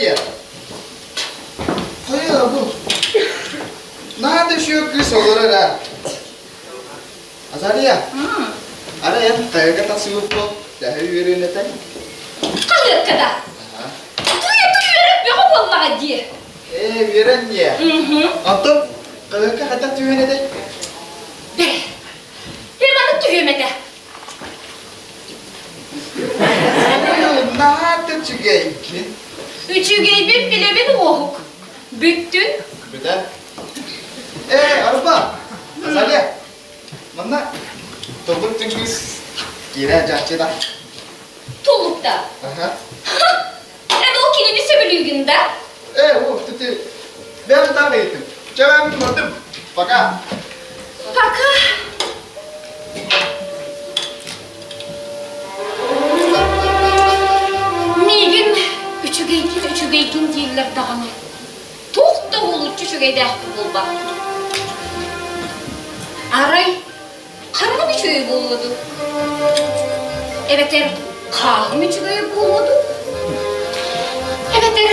диэ. Хайа бу? Наһаа да үчүгэй кыыс олорор ээ. Азалия, арай эн хайыга тахсыбыт буол, төһө үөрүөн этэй? Хаһыакка да. Туйа үөрэн бөҕө буоллаҕа дии. Ээ, үөрэн диэ. Онтон хаһыакка хайдах түһүөн этэй? Бэрэ. Мин маннык түһүөм этэ. Наһаа да үчүгэйгин. Үчүгэйбин билэбин уоһук. Бүттүн. Бүтэн. Ээ, Арба, Азалия, манна туллук түҥкүс киирэ дьааччы да. Туллук да? Аха. Эн ол кинини сөбүлүүгүн да? Ээ, о, ты бэм там ыйытым. Чэ, мен бардым. Пока. Пока. Миигин үчүгэйгин үчүгэйгин дииллэр даҕаны. Туох да уһулуччу үчүгэйдээхпин буолбаппын. Арай хараҕым үчүгэй буолуо дуу? Эбэтэр хааһым үчүгэй буолуо дуу? Эбэтэр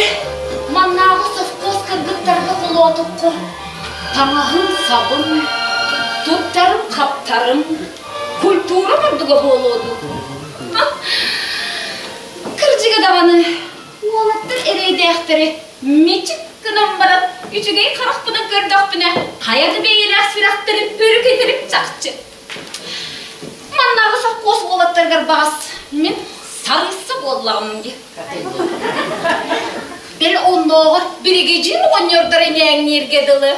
маннааҕы совхоз кыргыттарга холоотоххо таҥаһым-сабым, туттарым-хаптарым, культурам ордуга буолуо дуу? Кырдьыга даҕаны, уолаттар эрэйдээхтэри мичик гынан баран үчүгэй харахпынан көрдөхпүнэ хайа да бэйэлээх сүрэхтэрин өрүкүтэрим чахчы. Маннааҕы совхоз уолаттарыгар баҕас мин сарыысса буоллаҕым дии. Бэл оннооҕор биригэдьиир оҕонньордор инээҥнииргэ дылы.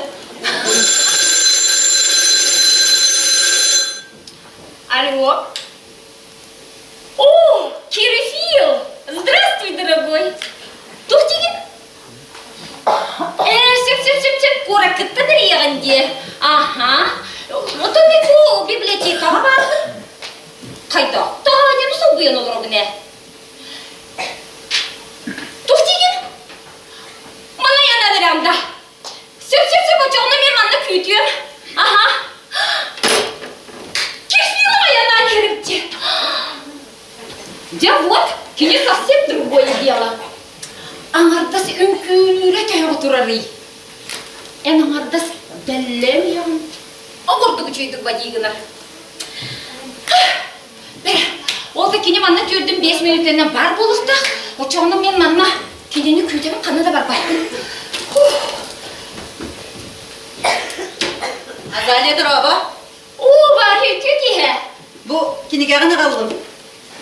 Алло. О, Кирифил! Здравствуй, дорогой! Туох диигин? Ээ, сөп, сөп, сөп, сөп, куораккыттан эрийэҕин дии. Аха. Оттон мен бу библиотекаҕа баарбын. Хайдах? Тааньаны солбуйан олоробун ээ. Туох диигин? Манна янан эрээм да. Сөп, сөп, сөп, оччоҕуна мен манна күүтүөм. Аха. Кефирова янан иһэрим Дьэ вот, кини совсем другое дело. Аҥардас үҥкүүлүүрэ төһөҕө турарый? Эн аҥардас бэллэм иһэҕин. Ол курдук үчүгэйдик бадии гынар. Ол да кини манна түөрдүм биэс мүнүүтэнэн баар буолуохтаах. Оччоҕуна мен манна кинини күүтэбин ханна да барбаппын. Азалия дорообо. Оо, Варя, үтүө киһи. Бу кинигэҕин аҕаллым.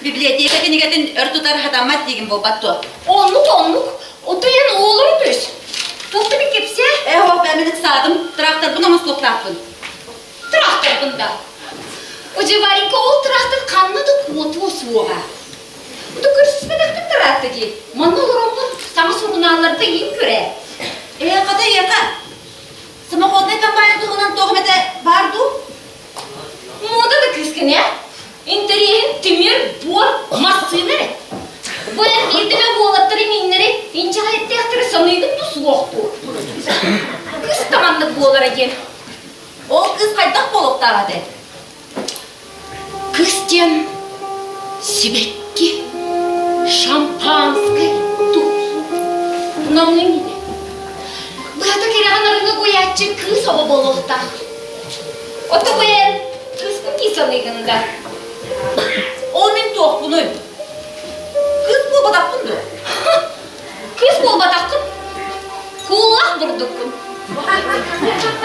Библиотека кинигэтин өр тутар хатаммат диигин буолбат дуо? Оннук, оннук. Утуйан уолур түс. Туох да кэпсээ? Ээ, ол бэмин ыксаатым, тракторбын оҥостуохтаахпын. Тракторбын да. Удьуваренька ол трактор ханна да куотуо суоҕа. Бу көрсүспэтэхпит тараатта дии. Манна олороммун саҥа сурунаалларга иин көрөө. Ээ, хата ийэхэ, самоходнай комбайн туһунан туох эмэтэ баар дуу? Муода да кыыскын ээ. Интэриэһин тимир, буор, массыына эрэ. Бу эн биирдэ эмэ уолаттары мииннэри инчэҕэйиттээхтэри саныыгын дуу суох дуу? Кыыс да маннык буолара диэн. Ол кыыс хайдах буолуохтаах этэй? Кыыс диэн сибэкки, шампанскай туус. Намыын ини. Быһата кэрэҕин арыгы куйааччы кыыс оҕо буолуохтаах. Ото бэйэн кыыспын дии саныыгын да? Ол мин туохпунуй? Кыыс буолбатахпын дуо? Кыыс буолбатаххын. Кууллаах бурдуккун.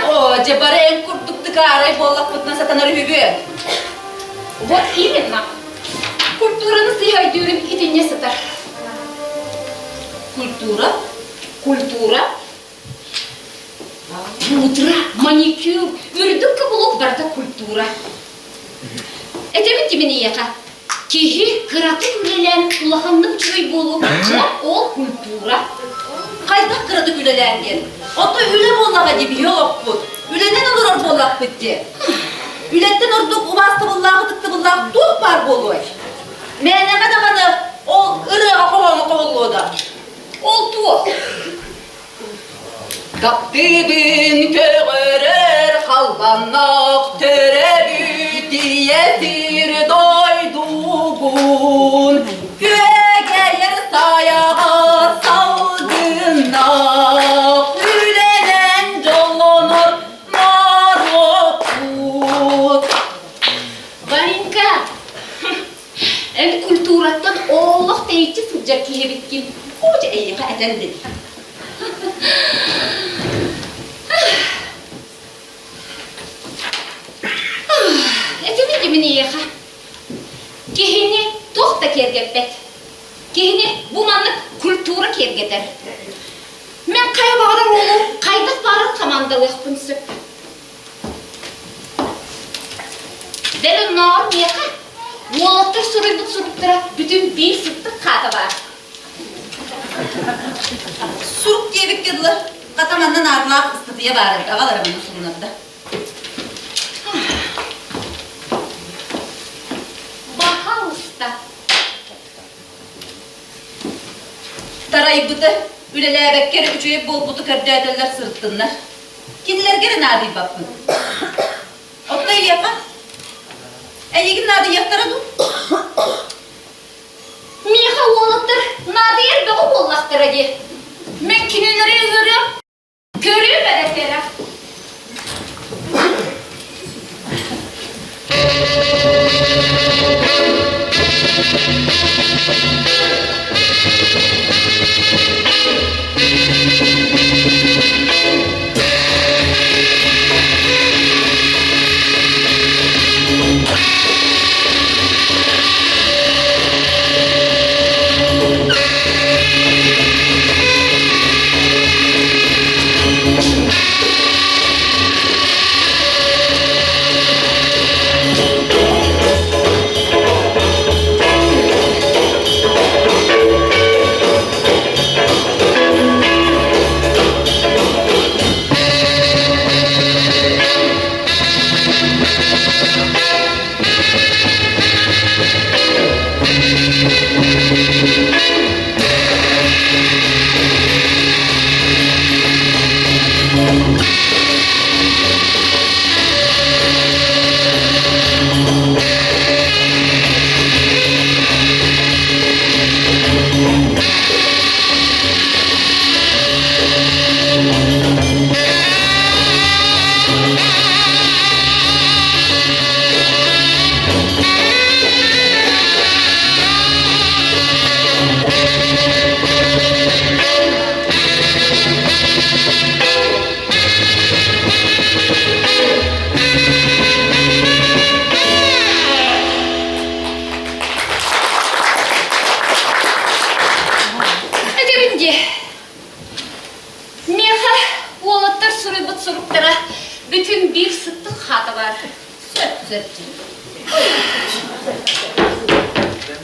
Оо, дьэ бары эн курдук тыкаарай буоллахпытына сатанар үһүбүө. Вот именно. Культураны сыыһа өйдүүрүм итиннэ сытар. Культура? Культура Пудра, маникюр, үрдүк каблук барыта культура. Этэбин кимин эйиэхэ? Киһи кыратык үлэлээн улаханнык үчүгэй буолуо, ол культура. Хайдах кыратык үлэлээн диэн? Ото үлэ буоллаҕа дии биһи олохпут. Үлэнэн олорор буоллахпыт дии. Үлэттэн ордук убаастабыллаах ытыктабыллаах туох баар буолуой? Мээнэҕэ даҕаны ол ырыаҕа хоһоону хоһуллуо да. Ол туох? Таптыыбын көҕөрөр халбаннаах төрөбүт ийэ сир дойдубун күөгэйэр сайаҕас салгын. Үлэттэн дии. Этими димин эйиэхэ. Киһини туох да киэргэппэт. Киһини бу маннык культура киэргэтэр. Мен хайа баҕарар уолу хайдах баарын хамаандалыахпын сөп. Бэл оннооҕор миэхэ уолаттар суруйбут суруктара бүтүн биир сыттык хаата баар. Сурук диэбиккэ дылы, хата манна наадалаах ыстатыйа баар эбит, аҕалара маны сурунарда. Баһаалыста. Тарайбыты, үлэлээбэккэ эрэ үчүгэй буолбуту көрдөөтөллөр сырыттыннар. Кинилэргэ эрэ наадыйбаппын. Оттон эйиэхэ? Эйигин наадыйыахтара дуу? Миэхэ уолаттар наадыйар бөҕө буоллахтара дии. Мин кинилэри ыҥырыам, көрүөм эрэ кэрэх. Этэбин дии. Миэхэ уолаттар суруйбут суруктара бүтүн биир сыттык хаата баар. Сөп, сөп.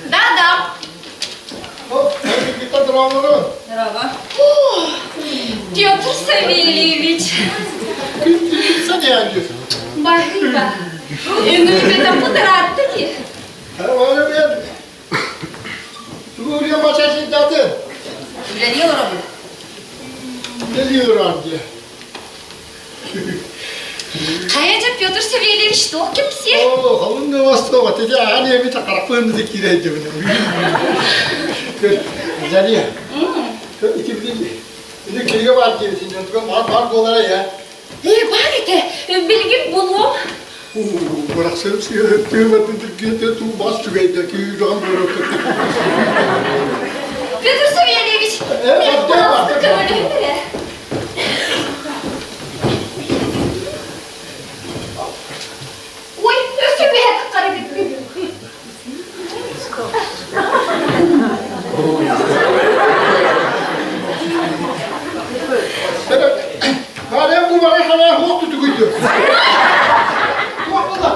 Да-да. Здорово. Петр Савельевич. Баһыыба. Үҥүлүбэтэ путараатты ди. Үлэлии олоробун. Хайа дьэ Петр Савельевич туох кэпсиэ? Ээ, баар этэ. Билигин булуом. Петр Савельевич, мен пожалуйста, көмөлөһүн эрэ. Ой, өссө үөһэ таххар эбиппин.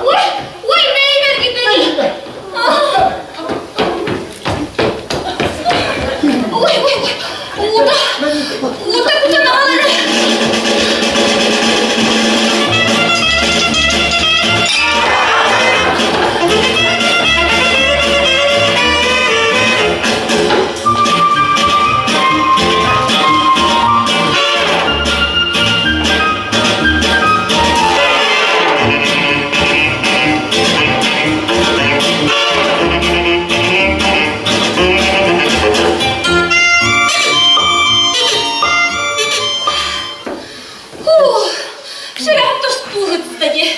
Ой, ой, бэйбэрги бэри. Ой, ой, ой, уута, уута кутан аҕалары. Фух, сүрэҕим тостууһутта дии.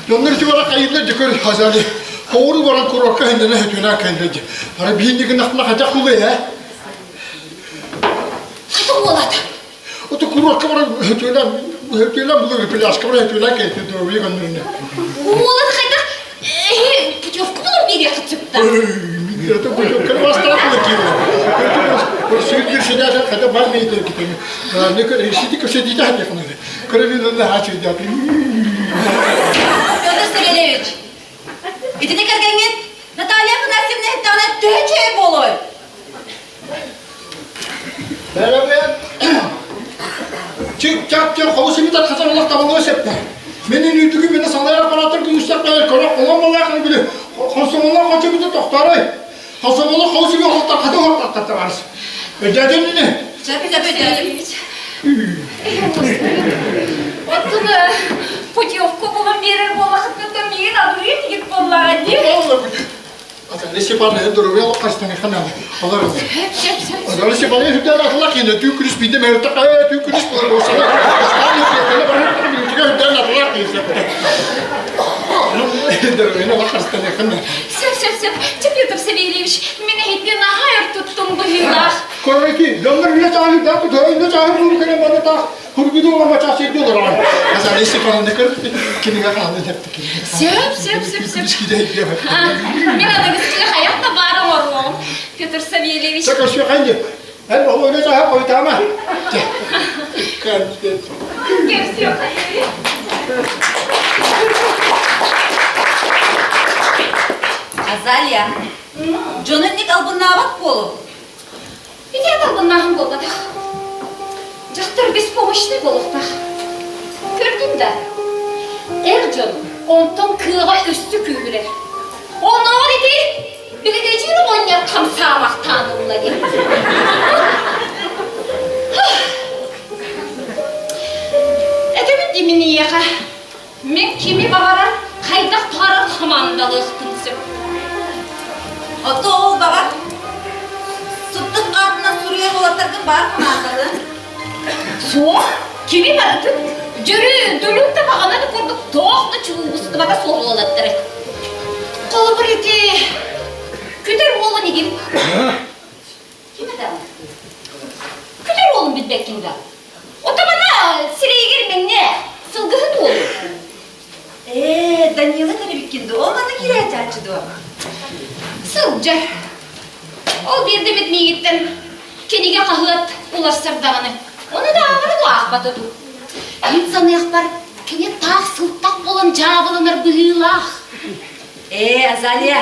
Дьоннор ити бара хайыылар дьэ көр хазали. Хоҕуру баран курорка хиннэнэ хөтүнэ кэллэ дьэ. Ара биһинни гынахтына хачах кулы ээ. Хата уолата. Ото курорка баран хөтүнэ хөтүнэ булыр пляжка баран хөтүнэ кэлти дөрөбүйэ көннөрүнэ. Уолата хайдах путевка булан биэриэххит сөптөөх. Это путевка бастаах киирэ. Сүрдүр хата бар мейтер китеми. Не сити көсөдите хатыхны. Көрөбүн хаачыйда. Петр Савельевич, итини кэргэҥҥит Наталья Афанасьевна иһиттэҕинэ төһө үчүгэй буолуой? Бәрәбәт Чик-чап-чап холус имитат хатар олох табылыа сөптө. Менин үйдүгү мені салайар аппараттар күнүстер кайыр көрө оломалаах били хосомолор хочо бүтө тохторой. Хосомолор холус ими олохтар хаты хортаттар барыс. Өдәден ини. Чапи чапи дядя. Оттон путевку булан биэрэр буоллахытына миигин абырыыр тигит буоллаҕа дии. Азали Степановна здоровья хастан хана. Олар. Азали Степановна хүдэн атылак енді түү күлүс биде мөртө кая түү күлүс болар болса. Хүдэн атылак Сөп, сөп, сөп. Петр Савельевич, мин эһитин аһайыр туттум быһыылаах. Короче, дьоннор үлэ чааһы да төйүндө чааһы бу кэлэн бары таах хургуду ома чаас ирди олорон. Азали Степановна көр кинигэ хаалын хепти. Сөп, сөп, сөп, сөп. Мин аныгыскы хайах да баар оҥоруоҕум, Петр Савельевич. Сэ көрсүө хайны. Эн оҕо үлэ чааһы қойтама. Көрсүө хайы. Азалия, дьону инник албыннаабат буолу. Ити албыннааһын буолбатах. Дьахтар беспомощный буолуохтаах. Көрдүм да, эр дьон онтон кыаҕа өстө күүһүрэр. Оннооҕор ити биригэдьиир оҕонньор хамсаамахтаан ылла диэн. Этэбин дии мин ийэхэ, мин кими баҕарар хайдах баҕарар хамаандалыахпын сөп. Ото ол баҕар сыттык хаатынан суруйар уолаттаргын баар хамаандалыан. Суох, кими барытын дьөрү дөлүк да баҕана да курдук туох да чугустубата суох уолаттары. Холобур ити күтэр уолун игин. Ким это? Күтэр уолун билбэккин да. Отамана сирэйигэр мэҥнэ сылгыһыт уолу. Ээ, Данила тэрибиккин дуо? Ол манна киирээччи дуо? Сылдьар. Ол биэрдибит миигиттэн кинигэ хаһыат уларсар даҕаны. Ону да ааҕары да аахпата дуу. Мин саныахпар кини таах сылтах буолан дьаабыланар быһыылаах. Ээ, Азалия,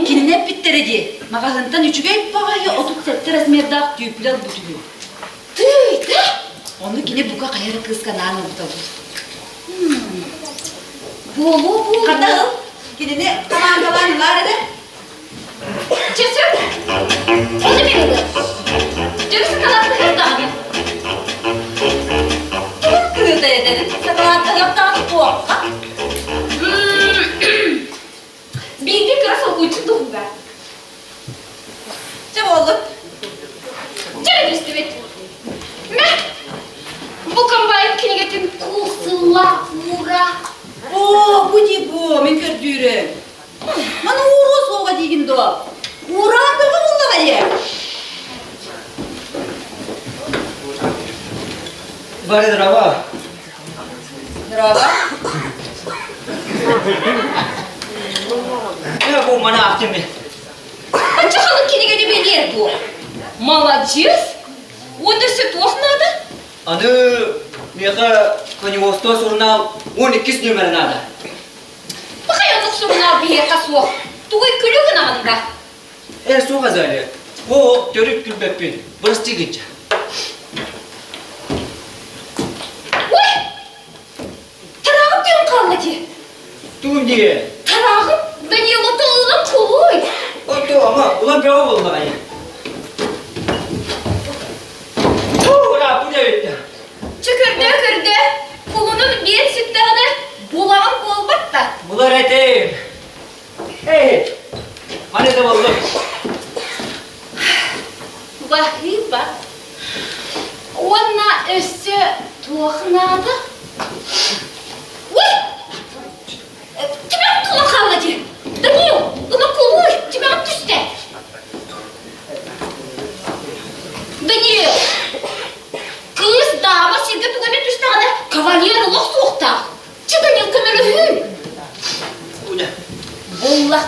кинини эппиттэрэ дии. Маҕаһыынтан үчүгэй баҕайы 37 размердаах түүпүлэ ылбыт үһү. Тыый, да? Ону кини бука хайа эрэ кыыска анаан ылбыта дуу. Буолуо буолуо. Хата ыл, кинини хамаандалаан ылаар эрэ. Чэ, сөп. Ону мен ылыам. Дьөрү сакалааттыһар даҕаны. Тугун кыыта этэрин сакалааттаһыахтаах туохха? Бииргэ кыра солкуйчу туһугар. Чэ буоллун. Чэ түстүбүт. Мэ, бу комбайн кинигэтин куул сылла уура. Оо, бу дии бу, мин көрдүүрүм. Маны ууруо суоҕа диигин дуо? Уураан бөҕө буоллаҕа дии. Варя, здорово. Здорово. Я бу мана ахтымы. Ачахалык кинигэни бэлиэр дуо? Маладьыас! Уонна өссө туох наада? Аны миэхэ Коневосто сурунаал 12 нүөмэрэ наада. Пахай оннук сурунаал биһиэхэ суох. Тугуй күлүү гынаҕын да? Э, суох Азалия. О, төрүт күлбэппин. Бырастыы гынча. Ой! Тарааҕым диэн хаалла дии. Тугум диye? Тарааҕым Данилота ылан кулуй. Ото ама улан бөҕө буоллаҕай. Ура, бу не Чэ көрдөө көрдөө. Кулунун биэр сүттэҕинэ булаҕын буолбат да. Булар этим. Эй, маны да боллум. Баһыыба. Уонна өссө туох наада? Ой!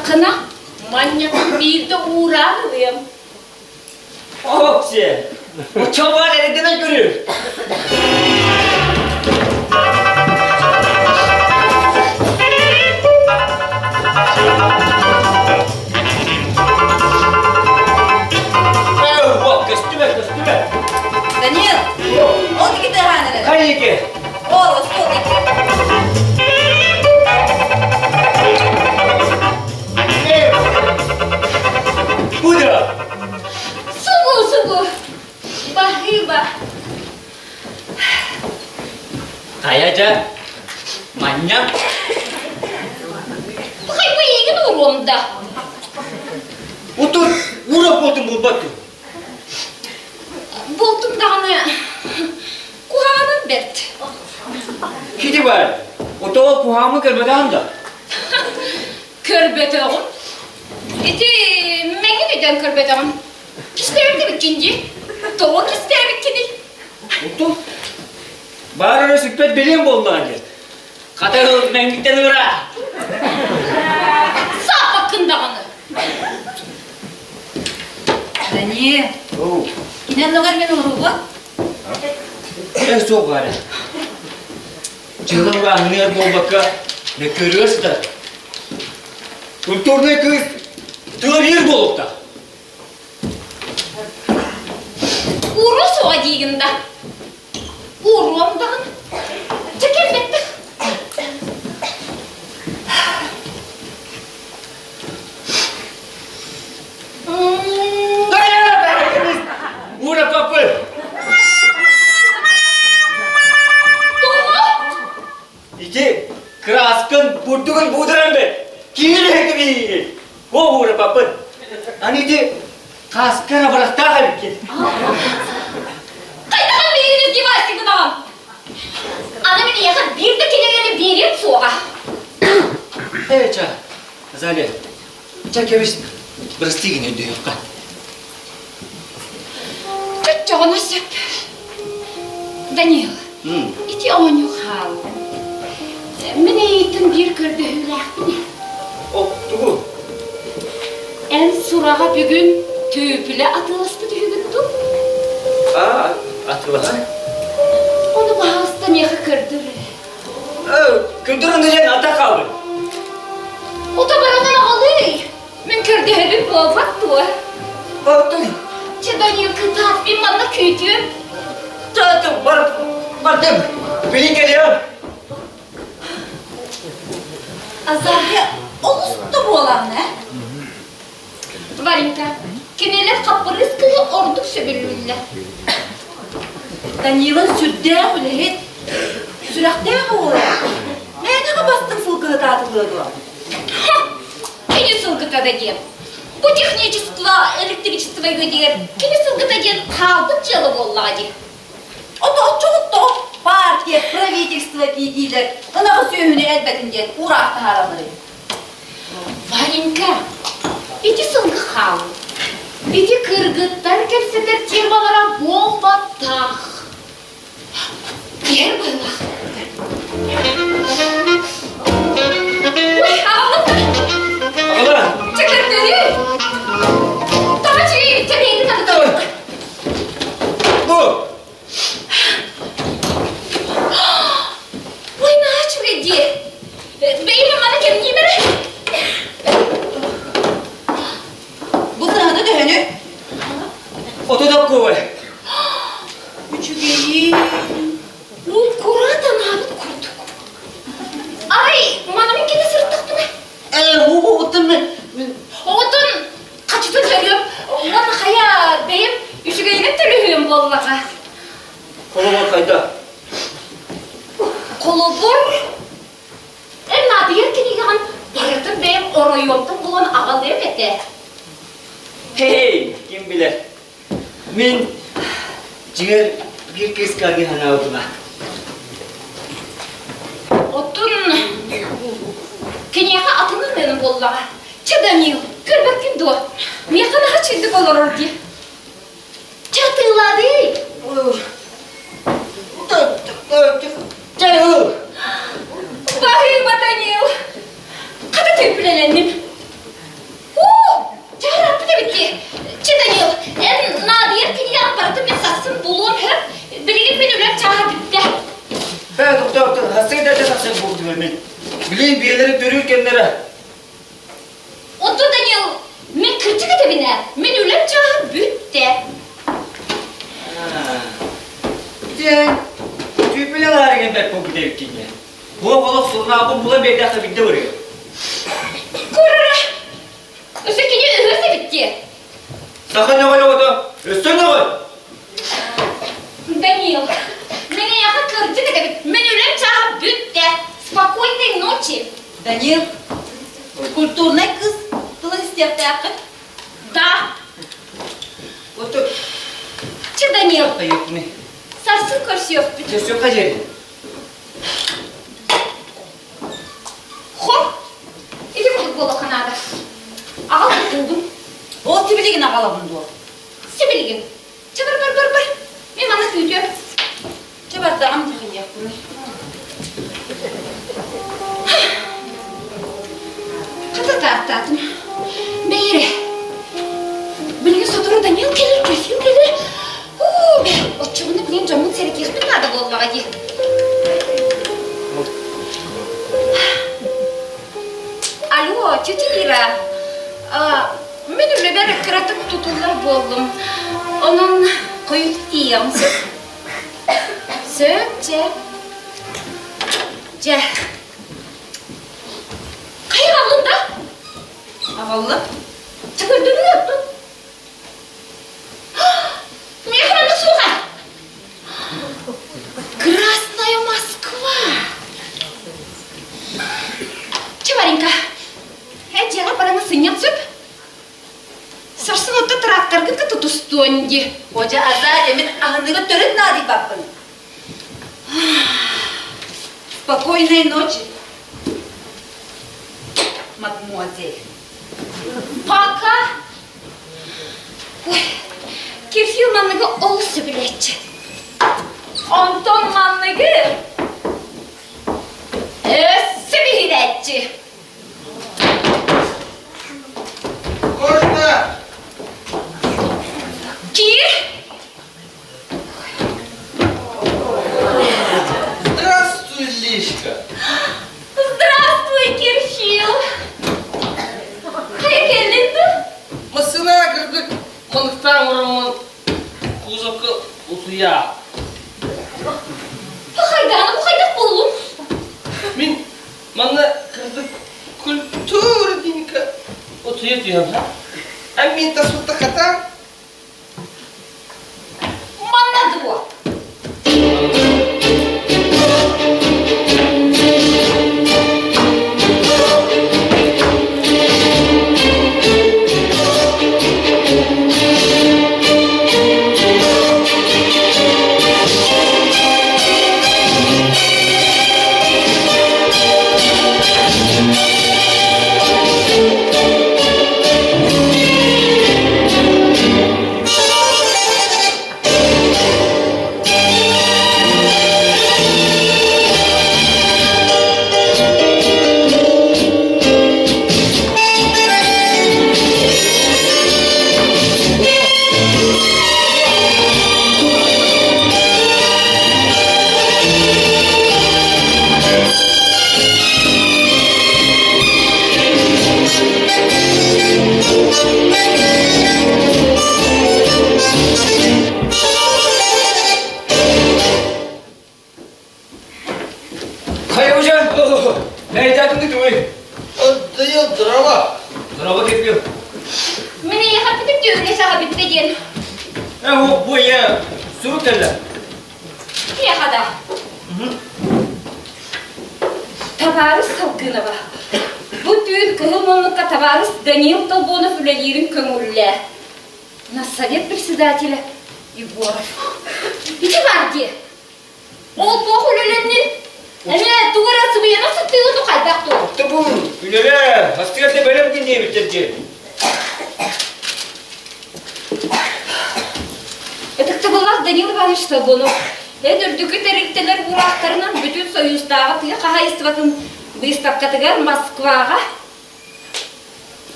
Уурбатаххына, манньатын биирдэ уураан ылыам. Опсе! Оччоҕо эрэйдэнэн көрүөр! Көстүбэт, көстүбэт. Данил, ол ики тыаһаан эрэр. Хайыки? Ол, остуол ики. Куда? Субу, субу. Баһыыба. Хайа дьэ, манньа. Хайба эйигин уруом да. Утур, ура буолтун булбаттым. Бултум даҕаны куһаҕанын бэрт. Кити бар, отоо куһаамы көрбөтөҕүн да? Көрбөтөҕүм. Ити мэҥин өйдөөн көрбөтөҕүм. Кистээбит дии. Тоҕо кистээбиккиний? Уту. Баар эрэ сүппэт билиэм буоллаҕа диэн. Хата мэҥиттэн ыра. Сааппаккын даҕаны. Данил, кини оннугар мин уруубун. Э, суох баара. Дьылым аһыныар буолбакка, мөккүөрүгэр сытар. Культурный кыыс тыла биир буолуохтаах. Уруо суоҕа диигин да. Уруом даҕаны. Дьэ кэлбэттэх. Ура папы! Тоҕо? Ити краскын бурдугун буудуран бэр. Киирэ киирэ. О, ура папы! Аны ити каскара барахтаах эбиккин. Хайдаҕын миигин издевайся гынаҕын? Аны мин эйиэхэ биир да кинигэни биэриэм суоҕа. Э, ча, Азалия, ча кэбис, бырастыы гын өйдөһүөххэ. Чоччоҕуна сөп. Данил, ити оонньуу хаалла. Мин эйиттэн биир көрдөһүүлээхпин. О, тугу? Эн сураҕа бүгүн түүпүлэ атыыласпыт үһүгүн дуу? А, атыылаһа? Ону баһаалыста миэхэ көрдөр эрэ. Көрдөр онно диэн ата хаалбыт. Ото баранан аҕалый. Мин көрдөһөбүн буолбат дуо? Оттон Чэ, Данил, кытаат, мин манна күүтүөм. Чаатым, бар, бардым. Билин кэлиэм. Азалия олус да буолаҕын ээ. Варенька, кинилэр хаппырыыс кыыһы ордук сөбүлүүллэр. Данилын сүрдээх үлэһит, сүрэхтээх уола. Мээнэҕэ бастыҥ сылгыһыт аатылыа дуо? Кини сылгыта да диэн. Бу техничество электричество үөдигэр кини сылгыта диэн хаалбыт дьыала буоллаҕа дии. Ото оччоҕуттоҕо партия, правительство диидиилэр ынаҕы сүөһүнү элбэтин диэн уураах таһаараллар Варенька, ити сылгы хаалбыт. Ити кыргыттар кэпсэтэр темалара буолбатах. Киэр быһыылаах. Ой, аҕаллым. Аҕала! Чөкөрдөрү! Тоҕо чүүй, чэбиэйдин атытабын. Бу! Ой, наһаа үчүгэй дии. Бэйэм маны кэмниим эрэ. Бу сыһаны төһөнү? Оту Үчүгэйи. Кураат анаабыт курдук. Арай, манамын кини сырыттахпына? Ээ, оттон мен... Оттон хачытын төлүөм, уонна хайа бэйэм үчүгэйинэн төлөһүөм буоллаҕа. Холобур хайда? Холобур, эн наадыйар кинигэҕин барытын бэйэм оройуонтан булан аҕалыам этэ. Хей, ким билэр. Мин дьиҥэр биир кыыска арыы санаабытыма. Оттон киниэхэ атын ырыаны буоллаҕа. Чэ, Данил, көрбөккүн дуо? Миэхэ наһаа чэйдик олорор дии. Чэ, атыылаадый. Чэ, Баһыыба, Данил. Хата түпүлэлэнним. төрүүр кэмнэрэ. Онтон Данил, мин кырдьык этэбин ээ, мин үлэм чааһа бүттэ. Дьэ, түүпүлэ лаарыгын бэрт буолбут эбиккин дии. Туох олох сурунаалбын булан биэрдэххэ бирдэ барыа. Көр эрэ, өссө кини өһөс эбит дии. Саха нөҕөл оҕото, өссө нөҕөл! Данил, мин эйиэхэ кырдьык этэбит, мин үлэм чааһа бүттэ. Спокойной ночи. Данил, культурнай кыыс тылын истиэхтээххин. Да. Оту. Чэ, Данил. Айыпны. Сарсын көрсүөхпүт. Көрсүөххэ диэри. Хор. Ити курдук буолуохха наада. Аҕал тутуугун. Ол сибилигин аҕалабын дуо? Сибилигин. Чэ бар бар бар бар. Мен манна күүтүөм. Чэ бардаҕым дьиһийиэхпин. Хата тааттаатым. Бэйэрэ. Билигин сотору Данил кэлэр, Кефил кэлэр. Уу, бэ, оччоҕуна билигин дьоммун сэрэтиэхпин наада буоллаҕа дии. Алло, тетя Ира. Мин үлэбэр кыратык тутуллар буоллум. Онон хойут тиийэҕин сөп. Сөп, чэ. Дьэ. Хайа аҕаллын да? Аҕаллым. Чэ көрдөрүү оттон. Миэхэ манна суоха. Красная Москва. Чэ, Варенька, Эн дьиэҕэ бараны сынньан сөп. Сарсын отто тракторгын кытта тустуон дии. Одьа Азалия, мин аһыныгы төрүт наадыйбаппын. Спокойной ночи, мадмуазель. Пока. Ой, Кирфил манныгы олус сөбүлээччи. Онтон манныгы өссө биһирээччи. Можно? Кир? Здравствуй, Лишка. Здравствуй, Кирхил. Хайа кэллин да? Массыына кырдык манныктаан ороммун кузовка утуйа. Хайдаана бу хайдах буоллум? Мин Манна кырдык культура диэнка утуйа түһэм ха. А мин тасутта хата. Манна дуо? Хайа Ужан, Нәйдәтіңді түгел. Дайыл дрова. Дрова кеппиу. Мин эйиэхэ бүтүн түөргэ саҕа бүттэ диэн. Э, бу ийэ сурук кэллэ. Киэхэ да. Табаарыс Салгынова, бу түүн Кыһыл Муннукка табаарыс Даниил Толбонов үлэлиирин көҥүллээ. На совет председателя Егоров. Ити баар дии. Ол туох үлэлэннин? Эмиэ тугу эрэ сыбыйана сыттыгын ну хайдах туох? Оттубун, үлэлээ, астыгар да бэлэм гин диэбиттэр дии. Ытыктабыллаах Данил Иванович Толбонов, эн үрдүкү тэрилтэлэр уураахтарынан бүтүн Союзтааҕы тыа хаһаайыстыбатын быыстапкатыгар Москваҕа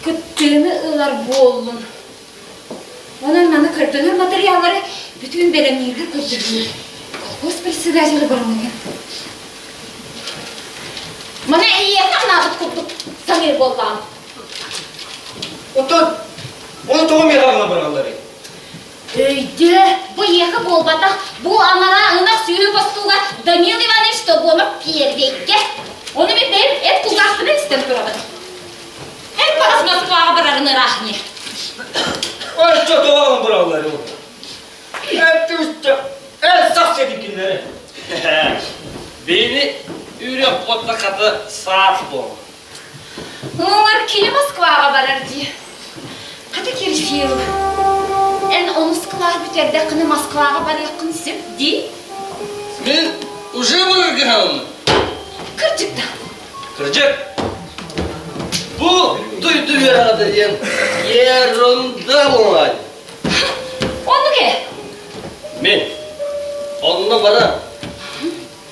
кыттыыны ылар буоллун. Онон маны көрдөнөр материаллары бүтүн бэлэмнииргэ көрдөһүнү. Колхоз председателя барымыгын. Маны эйиэхэ анаабыт курдук саныыр буоллаҕым. Оттон ону тоҕо миэхэ аҕалан быраҕалларый? Өйдөө, бу эйиэхэ буолбатах, бу анараа ынах сүөһү бостууга Данил Иванович Тобуонов первейгэ. Ону мин бэйэм эт кулгаахпынан истэн турабын. Эн баҕас Москваҕа барарын ыраах ини. Оччо тоҕо аҕалан быраҕалларый ол? Эн эн сах сиэтин кинилэри. Бэйэни үрэх уотта хата саас буол. Муҥар кини Москваҕа барар дии. Хата Кирфил, эн онус кылаас бүтэрдэххинэ Москваҕа барыаххын сөп дии? Мин уже бараргыһаҕын. Кырдьык да. Кырдьык. Бу дойду үөрэҕэ диэн ерунда буолаай. Оннук ээ. Мин онно баран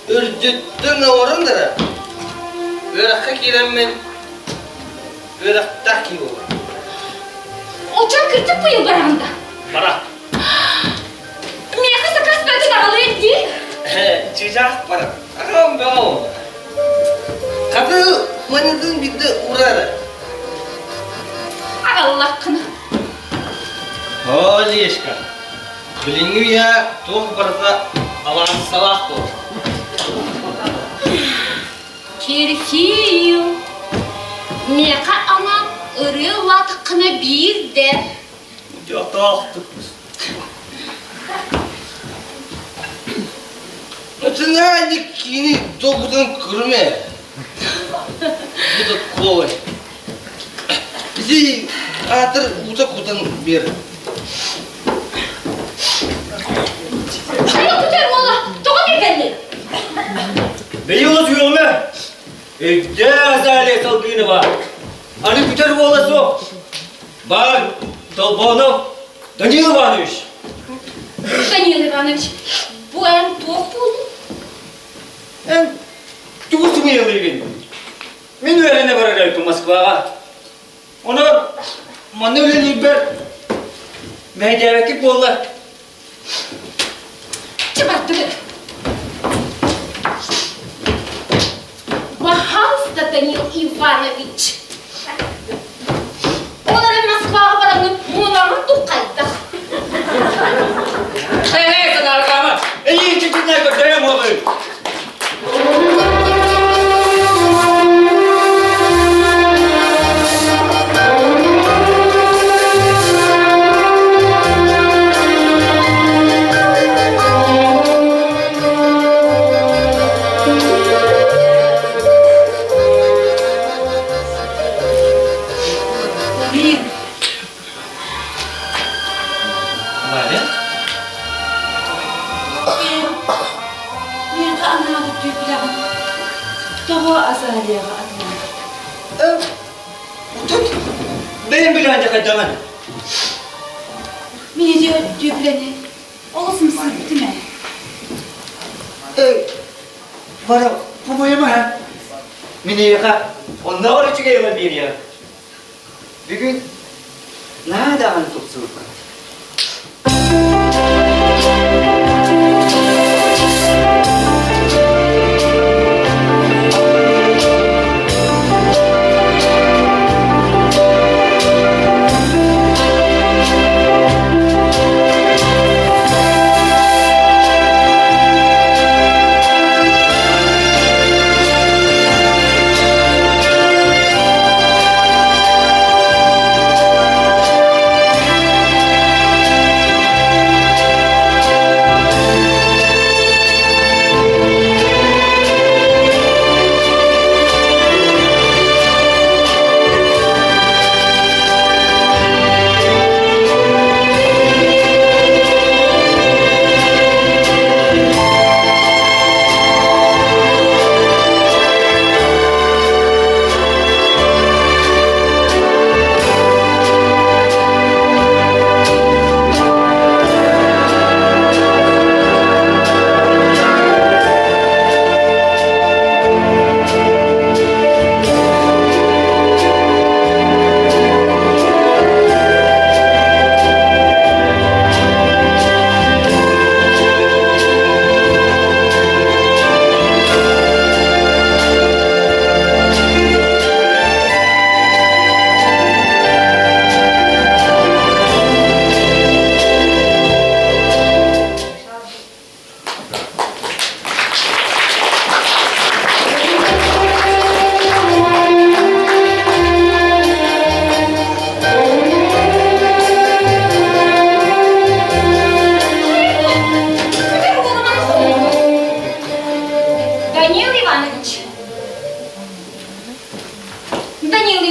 үрдүттэн олорон эрэ үөрэххэ киирэммин үөрэхтээх киһи буолар. Очон кырдьык быйыл бараҕын да? Бара. Миэхэ сакаас бөтүн аҕалыан дии. Чыычаах барар. Аҕам бөҕө Хаты манытын биирдэ урара. Аҕаллаххына. О, Лешка, билиҥҥи үйэ туох барыта авансалаах буолар. Кирхиил, миэхэ анаан ырыа ыллаатаххына биирдэ. Дьотоохтук. Начинай кини долгутан көрүмэ. Бу да куолай. Ити аатыр уута кутан биэр. Хайа күтэр уола, тоҕо кэллиҥ? Бэйи олус үөҕүмэ. Өйдөөх Азалия Салгынова. Аны күтэр уола суох. Бар Толбонов Данил Иванович. Данил Иванович, бу эн туох буоллуҥ? Эн тугу сымыйалыыгын? Мин үөрэнэ барар эбиппин Москваҕа. Онон манна үлэлиирбэр мэһэйдээбэккит буолла. Чэ бардыбыт. Пожалуйста, Данил Иванович. Ол эрэн Москваҕа бараҥҥын мунаҕын туххайдах. Эй, санаарҕаама! Эйиин чичиннэ көрдөйөм уолуй! Блин, Варя? Миэхэ анаабыт түүпүлэҕин тоҕо Азалияҕа атылаабыт? Тут бэйэм билээн хайдаҕын. Мин түүпүлэни олус ымсыырбытым ээ. Эй, Варя, по-моему, мин эйиэхэ оннооҕор үчүгэй ылан биэриэҕим. Бүгүн наһаа даҕаны тупсубуккун.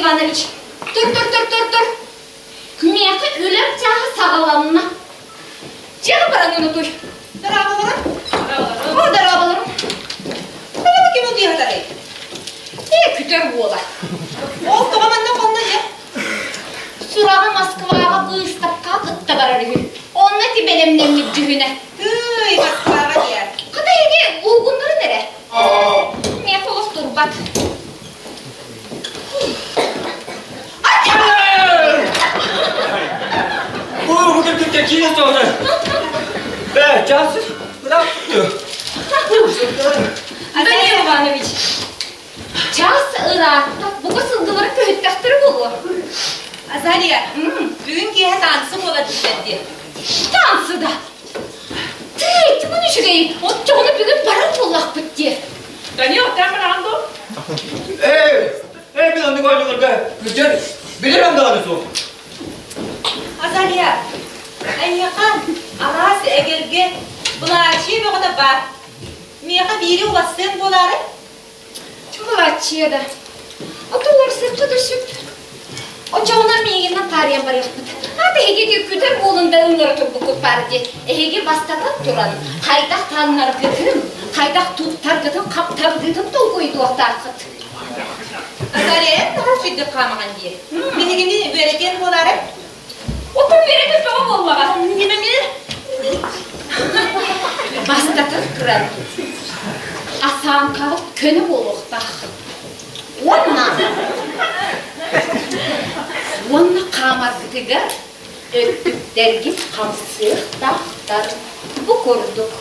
Иванович, тур, тур, тур, тур, тур. Миэхэ үлэм чааһа саҕаланна. Дьиэҕэ баран унутуй. Дорооболорум. О, дорооболорум. Бэлэми ким утуйатарый? Ээ, күтэр уола. Ол тоҕо манна хонно дьэ? Сураҕа Москваҕа быыстапка кытта барар үһү. Онно ити бэлэмнэммит дьүһүнэ. Тыый, Москваҕа диэн. Хата эһиги улгуннарын эрэ. Миэхэ олох турбат. Данил Иванович, час ыраатта, бука сылгылары көһүттэхтэрэ буолуо. Азалия, бүгүн киэһэ таансы буолар дииллэр дии. Таансы да? Тыый, тымын үчүгэй, оччоҕуна бүгүн барар буоллахпыт дии. Данил, там бараҕын дуо? Эй, эй, мин оннук оонньууларга кырдьар билэрим даҕаны суох. Азалия, эйиэхэ араас эгэлгэ былаачыйа бөҕөтө баар. Миэхэ биири улассыан буолаары? Былааччыйа да. Ото уларсыахха да сөп. Оччоҕуна миигинэн таарыйан барыахпыт. Аата эһиги күтэр буолун да ыҥыра турбуккут баар дии. Эһиги бастатан туран хайдах таҥнаргытын, хайдах туттаргытын, хаптаргытын толкуйдуохтааххыт. Азалия, эн наһаа үчүгдүк хаамаҕын дии. Биһигини үөрэтиэн буолаары? Отон үөрэтэн бөҕө буоллаҕа. Бастатан туран асааҥкаҕыт көнө буолуохтаах. Уонна уонна хаамаргытыгар өттүктэргит хамсыахтаахтар. Бу курдук.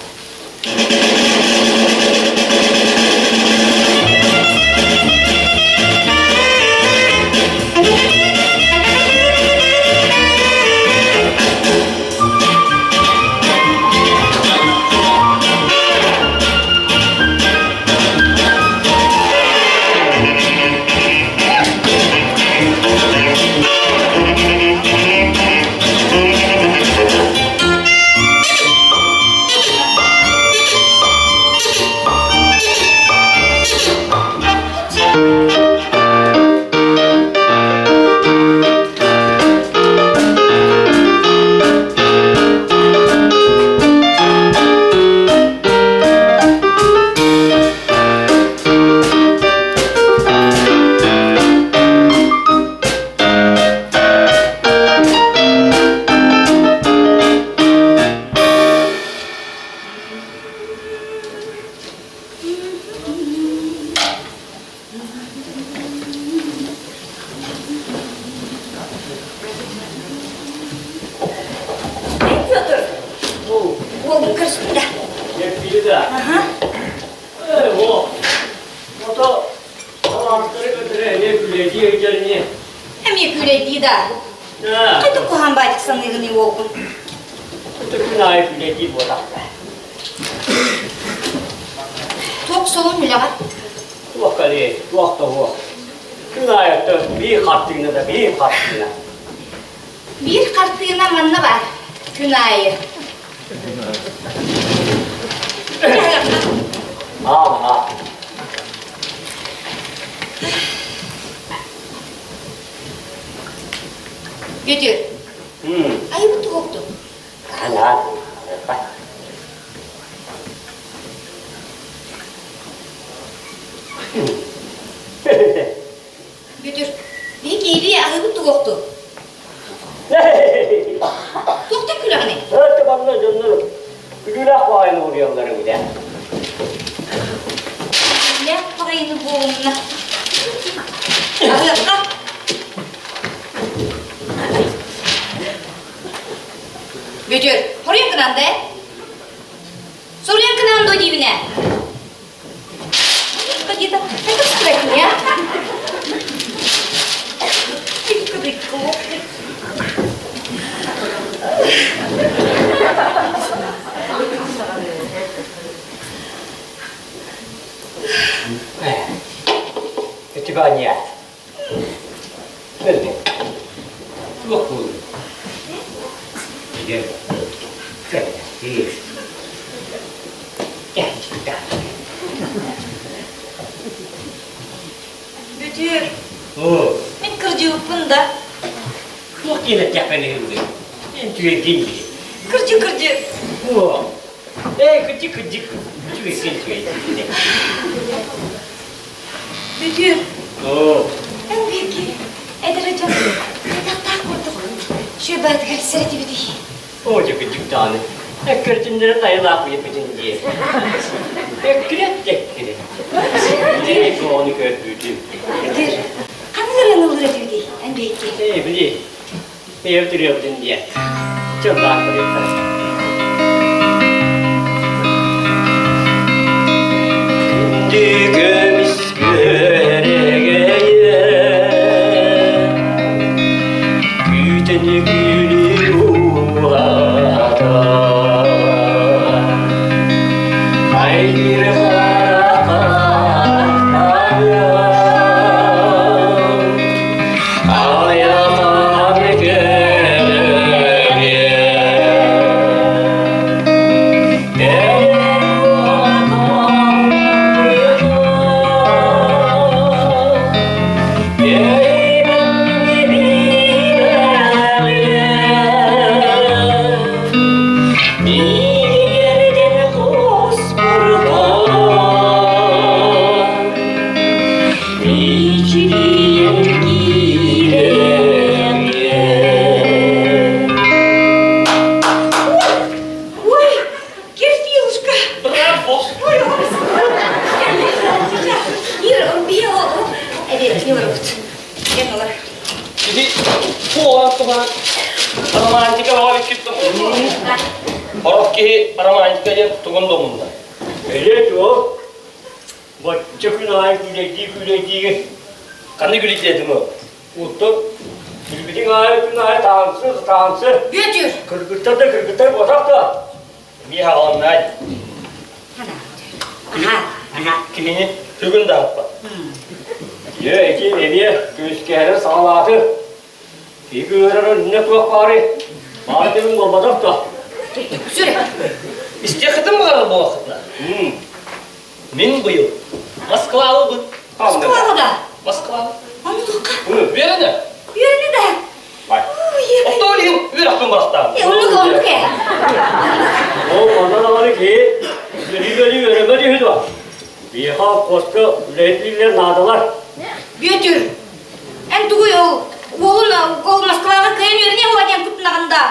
Петр, уолбун көрүстүм да. Кэлбиги да. Аха. Эй, о, ото талаанттары көтөрө эмиэ күлэйдии ыйдьар ини. Эмиэ күлэйдии да. Хайдах куһаҕан баайтык саныыгыный уолгун? Күн аайы күлэйдии буолахта. Туох солун үлэҕэ? Туох кэлиэй, туох да суох. Күн аайы биир хартыына да биир хартыына. Биир хартыына манна баар. Күн аайы. Аа, Бүөтүр, айыбыт туһукту. Анаа, Бүөтүр, биһи киирии аһыыбыт туһукту. Туохтан күлэҕиний? Өттө манна дьоннор күлүүлээх баҕайыны уруйаллар эбитэ. Күлүүлээх баҕайыны буолумна. Аһыахха. Бүөтүр, хоруйан кынаан да ээ? Соруйан кынаан дуо диибин ээ? Какие-то это стройня. У тебя нет. Бэлдэ. Туох буолуй? Дьэ, кэллэ. Бүтүр. Оо. Мин Кырдьыбыппын да. Туох диэн эттэхпин үһүгүй? Эн үчүгэйгин дии. Кырдьык, кырдьык. О, эй, кырдьык, кырдьык. Үчүгэйгин, үчүгэйгин. Бүтүр. О. Эн биһиги эдэр дьон хайдахтаах курдук сүөбээтигэр сэрэтибитий? О, дьэ кырдьык даҕаны. Эккиртиннэрин айылаах уйаппытын дии. Эккирет эккирет. Дии ону көрбүтүм. Бүтүр. Ханнык ырыаны ыллыр этибитий эн биһикки? Ээ, били. Бэйэм түрүөбүтүн диэн. Чыллаах көрүөхтэрэ. Күндү көмүс күөрэгэйэ Күүтэн күнү уһата Хайдыр Ой, Кирфилушка! Браво! Ир, бело. Эбет, не воробут. Кен олар. Ити туоҕа туһа романтика баҕа бүккүт Орох киһи романтика диэн тугун домунна. Эле туох Бачча күн аайы күүлэйдии-күүлэйдиигин. Ханна күлүтиэтим ол? Оттон билбитиҥ аайы күн аайы таансы, таансы. Бүөтүр! Кыргыттар да кыргыттар буотах да. Эмиэ хаҕаланнаай. Киһини түгүн да аппат. Дьэ, ити эмиэ күскэһэрин саҕалааты. Киһи ыарарын иннэ туох баарый? Баар дэмин буолбатах да. Сүрэ! Истиэххитин баҕарар буолаххытына. Мин быйыл Москвалыбын. Москваҕа да? Москва. Ону туохха? Үөрэнэ. Үөрэнэ да? Оттон иһин үөрэхпин бырахтаам. Оннук оннук ээ. Ол онон аны киһи үлэлии-үлэлии үөрэммэт үһү дуо? Биһиэхэ хоско үлэһит наадалар. Бүөтүр, эн тугуй ол уолун ол Москваҕа кыайан үөрэниэ буола диэн куттанаҕын да?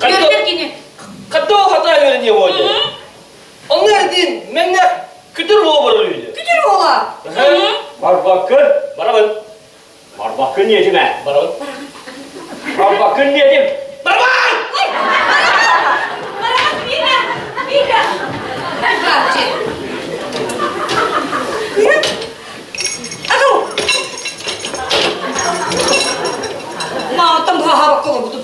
Үөрэтэр кини. Хатта хата үөрэниэ буола диэн. Онно эрдин мэҥнэ күтүр буола барар үһү. Күтүр буола. Барбаккын. Барабын. Барбаккын диэтим ээ. Барабын. Барбаккын диэтим. Барабан! Барабан, Вика! Вика! Барбачы. Аду! Маатам баһаабакка олорбутум.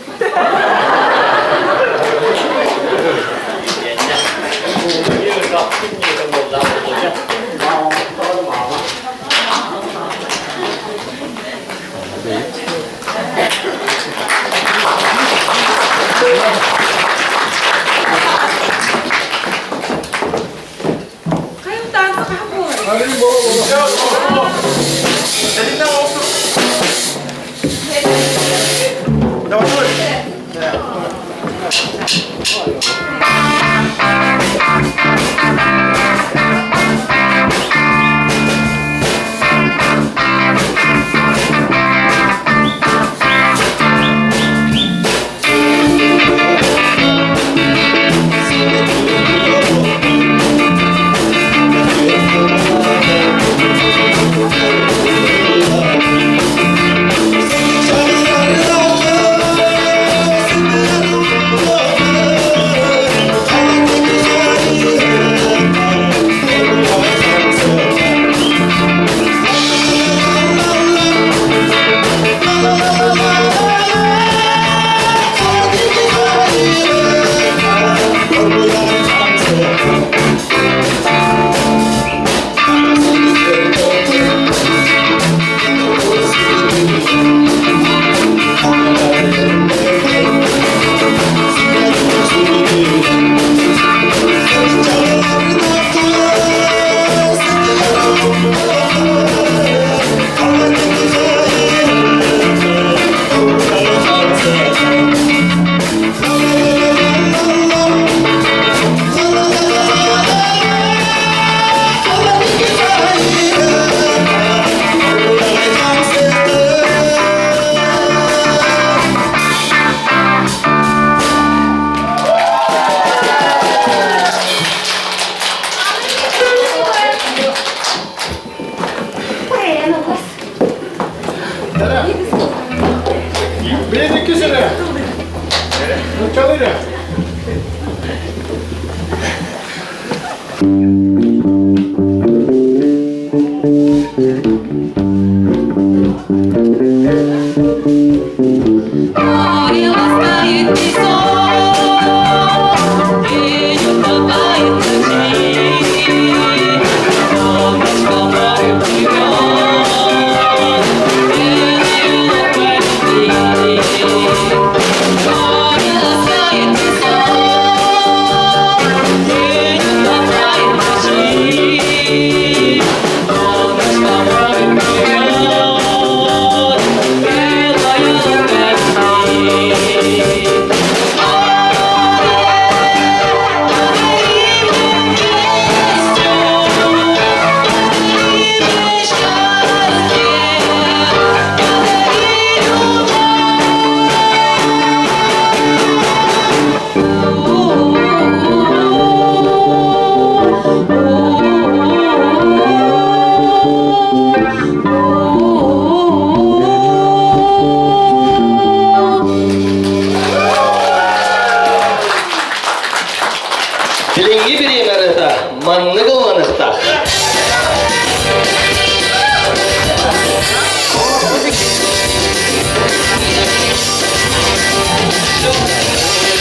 Бэйэн иккис эрэ. Нуччалыы эрэ. Море ласкает песок, День утопает в ночи. Солнышко море плывет, Белой лодкой любви. Море ласкает песок, День утопает в ночи. Солнышко море плывет, Белая лодка любви. Билиҥҥи бириэмэ ырыата маннык ылланыахтаах.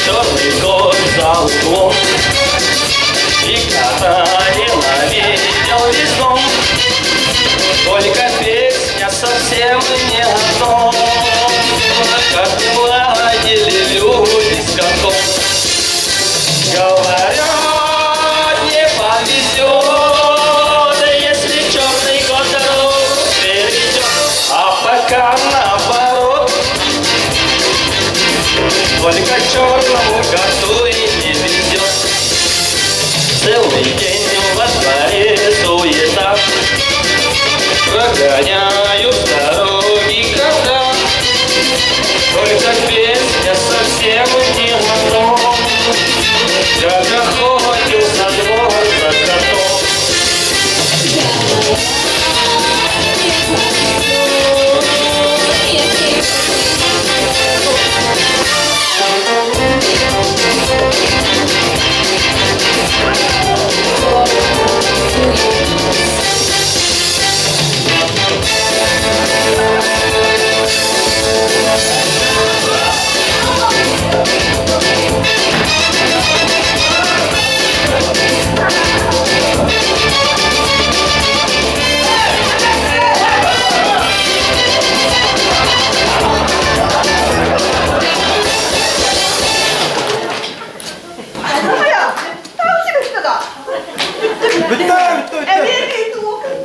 Черный кот за углом И кота ненавидел весь дом. Только песня совсем не о том, Как не ладили люди с котом. Говорят, не повезет, если черный кот дорогу перейдет. А пока наоборот, только черному коту и не везет. Целый день во дворе суета, Прогоняют с дороги кота. Только песня совсем не о том, Как охотился двор за котом. Бүттэ, бүттэ, бүттэ.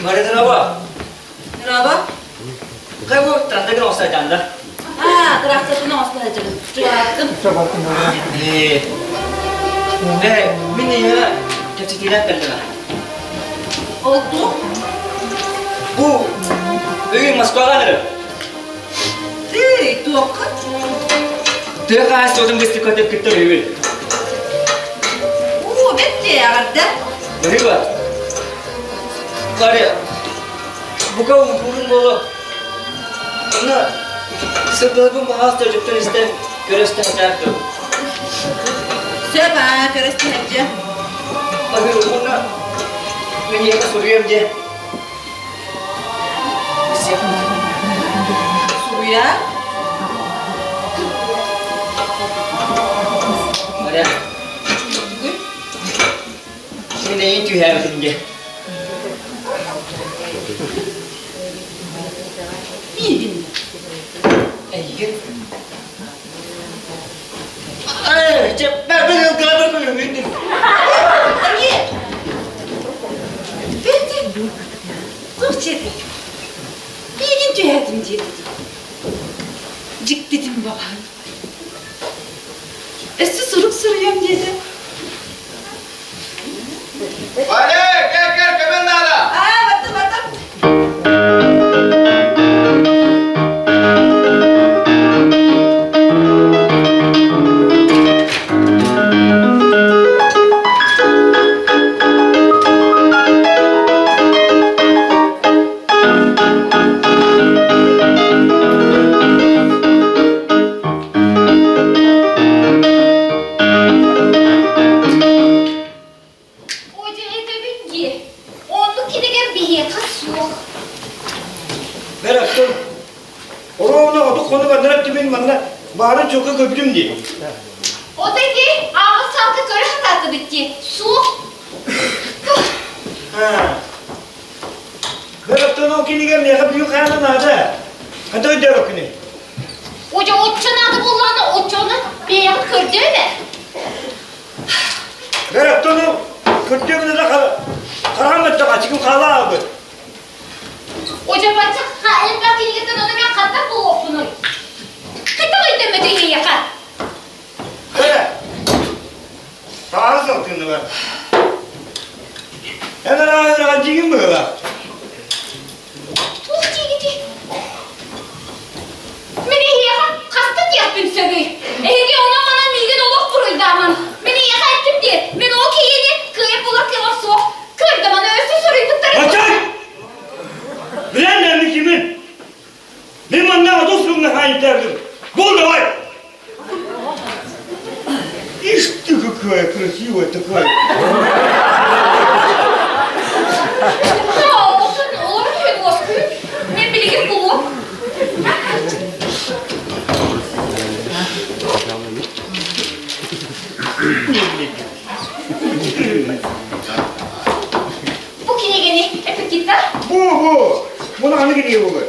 Марина Merhaba. Хайбу трактор оҥосто да? А, тракторын оҥосто сылдьабын. Э, э, мин эйиэхэ кэпсэтиилээх кэллим. Oldu. Бу бүгүн Москваҕа эрэ. Ты, туохха? Тыа хаһаайыстыбатын быыстапкатыгар кыттар үһүбүн. Уу, бэрт эҕэрдэ. Быһыыба. Варя, бука уһуурун буолуо. Онно сырдыгын баҕас дьоттон истэн көрөстө сатаан дуу. Сөп аа, көрөстүһэрдьэ. Онно мин суруйам дьэ. Суруйа? Варя. Мин эйин түһээбитим дьэ. Миигин. Эйигин. Ай, чэ, бэр бэр ылгыла бэр Эмиэ. Бэти. Туох диэтий? Миигин түһээтим диэтэ дии. Дьиктитин баҕаһын. Өссө сурук суруйуом диэтэ. Валя, кел, кел, көмөн наада. Аа, бардым, бардым. Одьа этэбин дии. Оннук кинигэ биһиэхэ суох. Бэраттым. Оруобуна оту хонук аннара түмүн манна баарын чука көрдүм дии. Ото ити аҕыс салгы көрө сатаатыбыт дии. Суох. Бэраттан ол кинигэ миэхэ бүгүн хаана наада. Хата өйдөөбөккүнүй? Одьа оччо наада буоллаҕына оччону бэйэҕин көрдөө Бэраттан ол көрдөөбүнэ да хараҕым өттө хачыгым хаалаабыт. Одьа бачча элбэх кинигэтин ону мен хантан булуохпунуй? Хайдах өйдөммөтүй эйиэхэ? Бэрэ, Таары салтыннылар. Эн арааһыраҕа дьиҥин быһыылаах. Туох диигитий? Мин эһиэхэ хаста диэхпин сөбүй? Эһиги онон-манан миигин олох буруйдааман. Мин эйиэхэ эттим дии, мин ол киһини кыайан булар кыаҕым суох. Кыайдаманы өссө суруйбуттар. Ачай! Билэн мин кимин? Мин манна отус сылга хаайытаабытым. Бул давай! Ишь ты какая красивая такая! Olsun, olur mu? Мен билигин булуом. Бу кинигени эпикита? Бу, бу! Буну ханны кинигэ буолуой?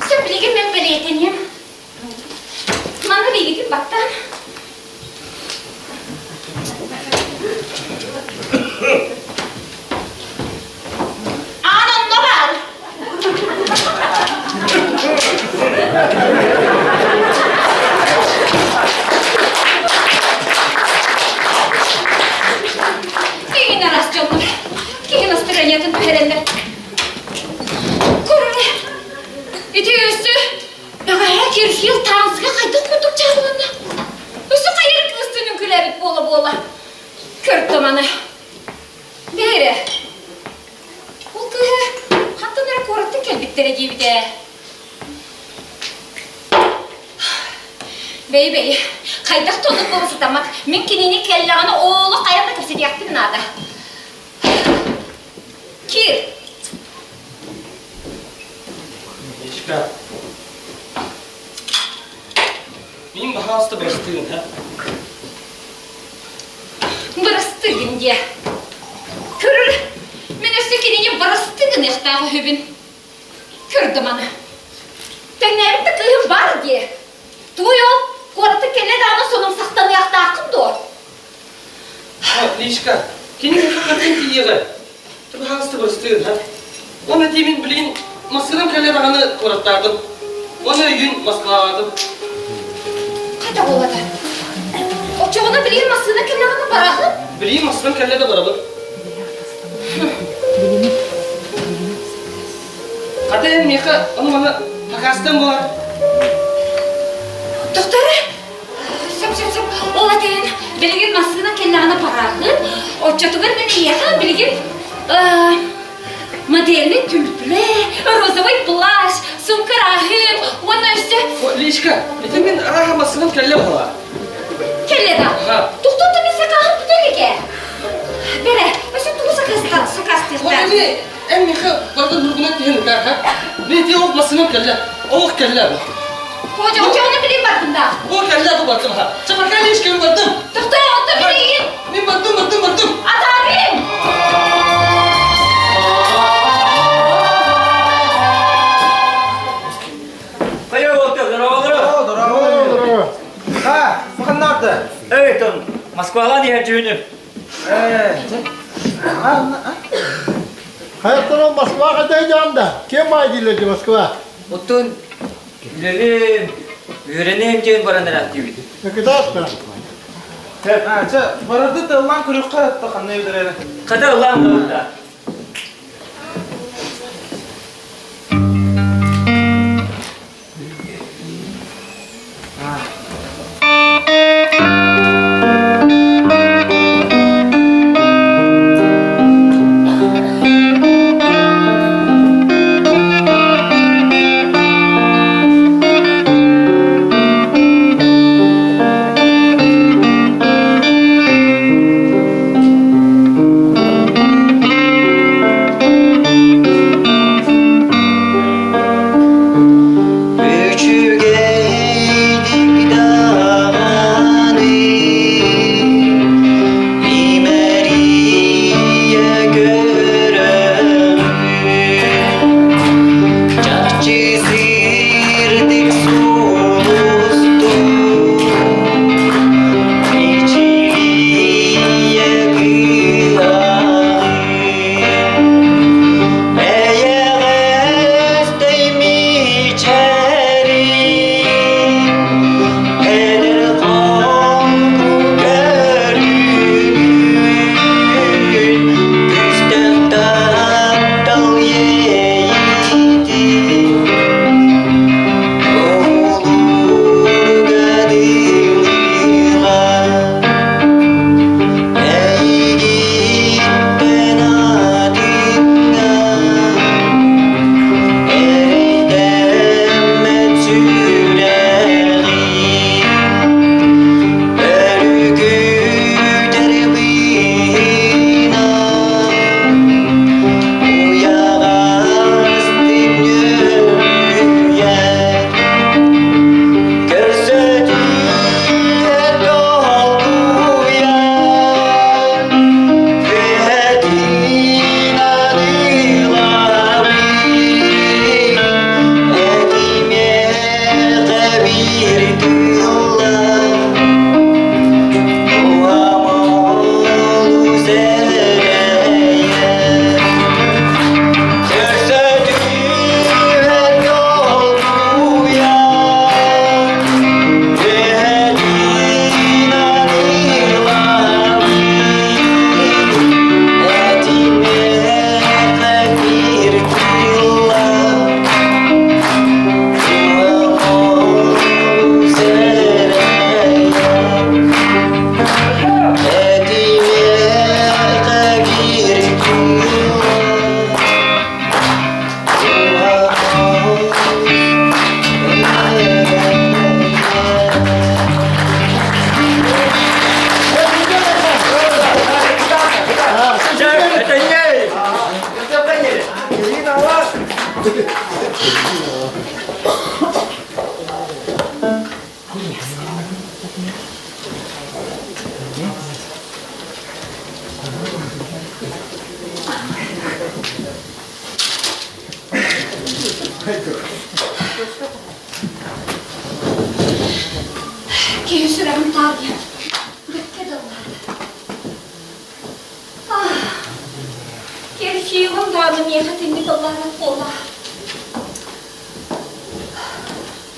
Сөп билигин мен бэлиэтэниэм. Манна биигитин баттаан. Аан онно баар. Киһин араас дьоннор, киһи настырыанньатын түһэрэллэр. Көрөрө, ити өссө бэҕэһээ Кирхил таансыга хайдах курдук дьаһалланна? Өссө хайыр кыыстын үҥкүүлээбит буола-буола. Көрдө маны. Бээрэ, ол кыыһы хантан эрэ куораттан кэлбиттэрэ диэбитэ. Бэйи-бэйи, хайдах да оннук буола сатаммат. Мин кинини кэллэҕинэ оолу хайан да кэпсэтиэхпин наада. Кир! Мишка. Мин баһаалыста бырастыгын, ха? Бырастыгын диэ. Көрөр, мин өссө кинини бырастыы гыныахтаах үһүбүн. Көрдүм аны. Тэҥнээбит да кыыһым бар диэ. Тугуй ол, куораты кэлэ даҕаны сонумсахтаныахтааххын дуо? Лишка, кини хатын тиийэҕэ. Баһаалыста бырастыгын, ха? Уонна тиимин билигин массыынам кэлэ даҕаны куораттаатым. Уонна өйүүн Москваҕаатым. Хайда буолата? Оччоҕуна билигин массыына кэллэҕинэ бараҕын? Билигин массыынам кэллэ да барабын. Хата эн миэхэ ону-маны накаастан буолар. Доктор, сөп сөп сөп. Ол этэрин билигин массыына кэллэҕинэ бараҕын. Оччотугар мин эйиэхэ билигин... Модельный түлплэ, розовый плащ, сумка рахым, уонна өссө... Лишка, это мин араха массыынам кэллэ буола. Кэллэ да. Тухтан мин сакааһым бүтэлигэ. Бэрэ, өссө тугу сакаастан сакаастыахтаах? Эн эн миэхэ барда нургунан тиһэн ытаар, ха? Мин ити ол массыынам кэллэ. Олох кэллэ. Ходжа, очоҕуна билин бардым да. Ол кэллэ бу бардым ха. Чапарка Лишка мин бардым. Тохтоо, онто билигин. Мин бардым, бардым, бардым. Атаарым! Хайа уолта, здорово, Здорово. Ha, ханнаата? Эй, там, Москвалан иһэр дьүһүнүм. Хайаттан Москваға дайданда. Кем бай дийлерди Москва? Оттон үлэлим, үөрэнэм диэн баран эрээхтиибит. Кытаатта. А, чэ, барарды тыллаан көрүөххэ атта ханна эбитэр Хата ыллаан да Үчүгэйдик даҕаны имэрийэ көрөммүн чахчы сырдык сулустуу мичилийэ кыһаҕын Эйэҕэстэй мичээрин эдэр холку көрүҥүн күстэх таптал иэйиитин уһулурга дылыга Эйигиттэн атыҥҥа эрэйдэммэт сүрэҕим өрүкүтэр быына уйаҕастык ньүөлүйэр Көрсө түһэр долгуйар, түһэтин аныылабын, этимиэхэ биир тылла, уһамолу сэрэйэр. Көрсө түһэр долгуйар, түһэтин аныылабын, этимиэхэ биир тылла, уһамолу сэрэйэр. Этимиэхэ биир тылла, Киһи сүрэҕин таарыйан, бэркэ да ыллаата. Ах, Керфилым даҕаны миэхэ итинник ыллаабат буолла.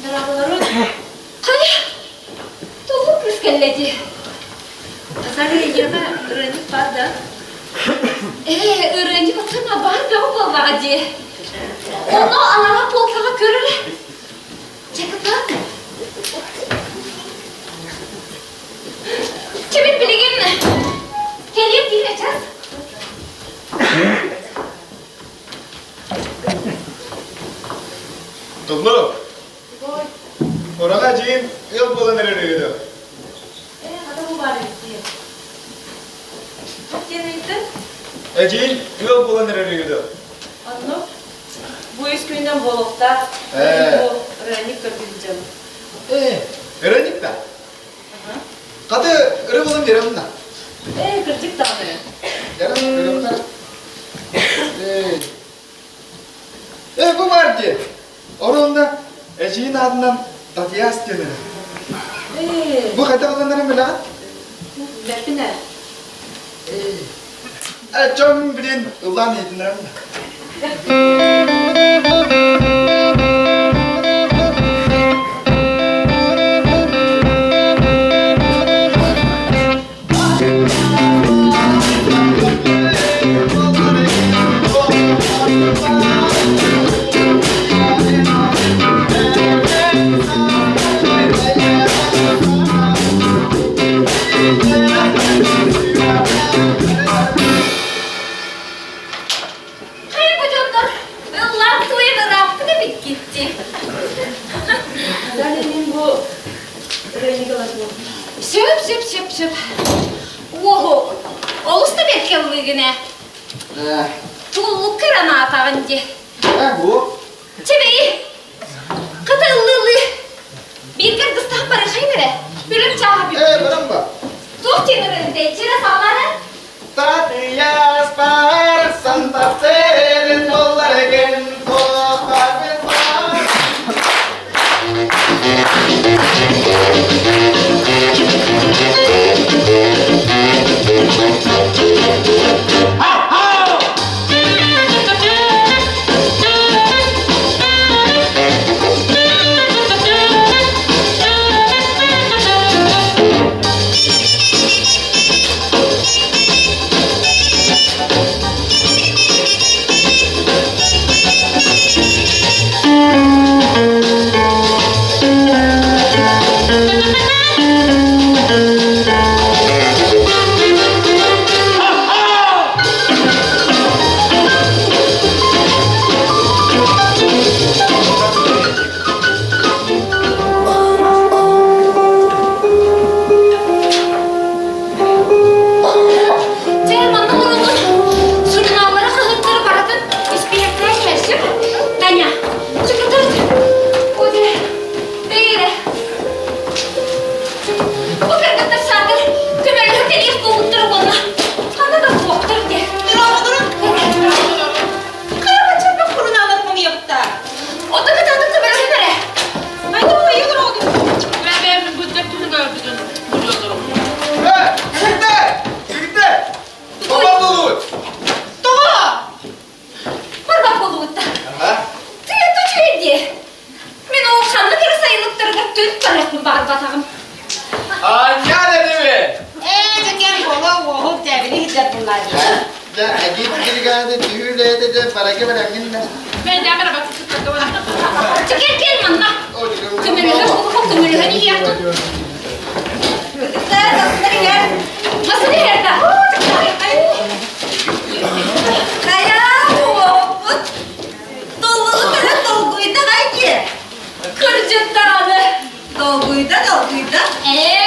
Дороголорун Хайа, тоҕо кыыс кэллэ дии? Саҥа эйиэхэ ырыанньык баар да? Ээ, ырыанньык отсана баар бөҕө буоллаҕа дии. Ону алара полкаҕа көрөр. Чакытан. Кимин билигин кэлиэм диир час. Ораҕа дьиин ыал буолан эрэр үһү Ээ, хата бу баар эбит дии. Туох диэн ыйыттыҥ? Эдьиий ыал буолан эрэр үһү Оннук. Бу үс күнүнэн буолуохтаах. Ээ. Бу ырыанньык көрдүү сылдьабын. Ээ, ырыанньык да? Хаты ыры булан биэрэбин да. Ээ, кырдьык даҕаны. Яран, ырыптар. Ээ. Ээ, бу баар дии. Оруонда эдьиийин аатынан Татьяс диэн эрэ. Ээ. Бу хайдах ылынарын билэҕин? Билбэппин ээ. Ээ, дьон билин ыллаан иһитиннэрэбин. Хайа бу дьоннор ыллаан туйан ырааппыт эбиккит дии. Далее мин бу Сөп, сөп, сөп, сөп. Уоһу, олус да бэркэ ыллыыгын ээ. Туллукка эрэ анаатаҕын дии. Бу? Чэбэйи, хата ыллыы-ыллыы. Бииргэ аргыстаһан барыахайым эрэ. Үлэм чааһа бүттэ. Ээ, баран ба. Туох диэн ырыаһытай, чэрэ саҕалаара? Татыйаас барсан тахсерин болларыгын туохтаабын Дьэ, манна олоробут. Сурунааллары, хаһыаттары барытын испииһэктээн кэлсим. Таня, чукутут. Оде, бэйэрэ. Бу кыргыттар саатар көмөлөһө кэлиэх буолбуттара буолла. Ханна да суохтар дии. Хайа бачча сурунаалар хомуйабыттар. Ото кытаатык көмөлөһүн эрэ. Айда хайа олороҕун. Э, Сүрдэ! Сүрдэ! Бабам болуут! Тоҕо? Барбат буолугутта. Тыа үчүгэй дии. Мин ол ханнык эрэ сайылыктарыгар түн барыахпын баҕарбатаҕым. Анньа дедими! Ээ, дьэкэн буола уоһук дьээбини иһдэр буллаа дии. Дьэ, агит бригады түүлээтэ дэ барака барангин да. Чекер кел манна. Көмөлөһө буолуха көмөлөһөн иһиэхтин. Кыргыттар, басыннар иһэр. Басын иһэр да. Хайа, уоһукпут. Доллуну көрөн долгуйда дии. Кырдьык даҕаны. Долгуйда, долгуйда. Ээ.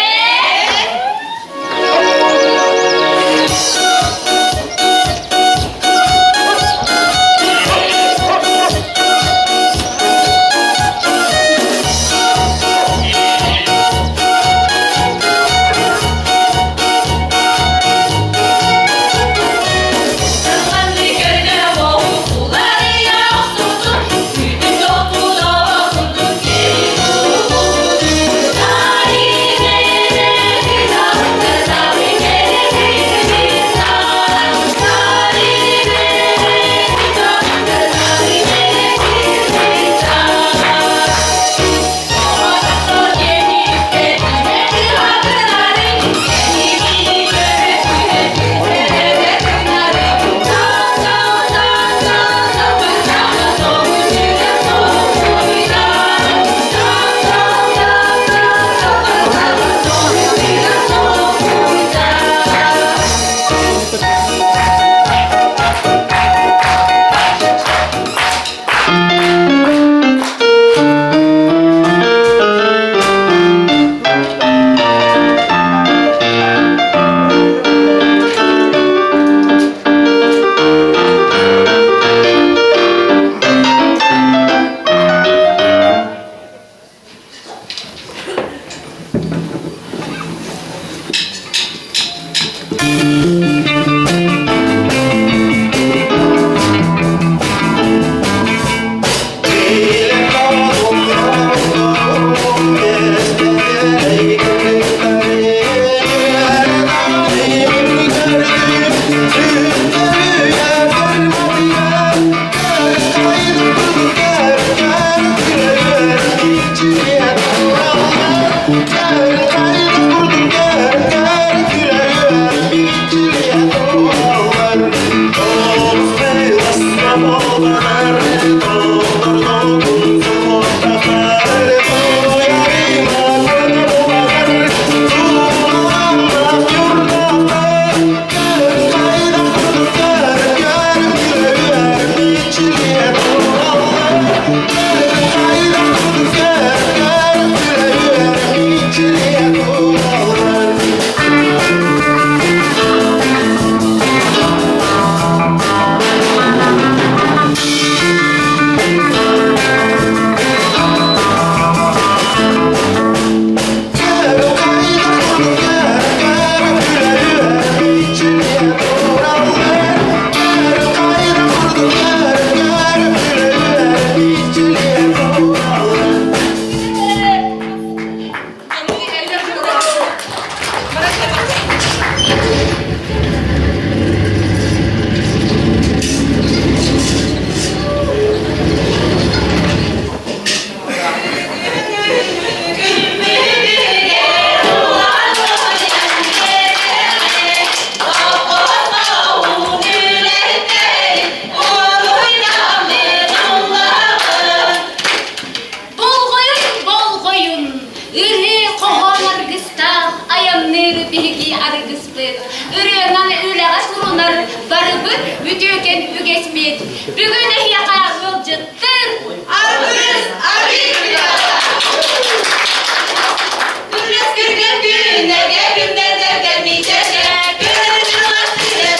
кэллибит. Бүгүн эһиэхэ ыалдьыттыр Аргыс Аргыылата! Күррэс күргэн күннэргэ күннэрдэргэ миитэргэ Көрүлү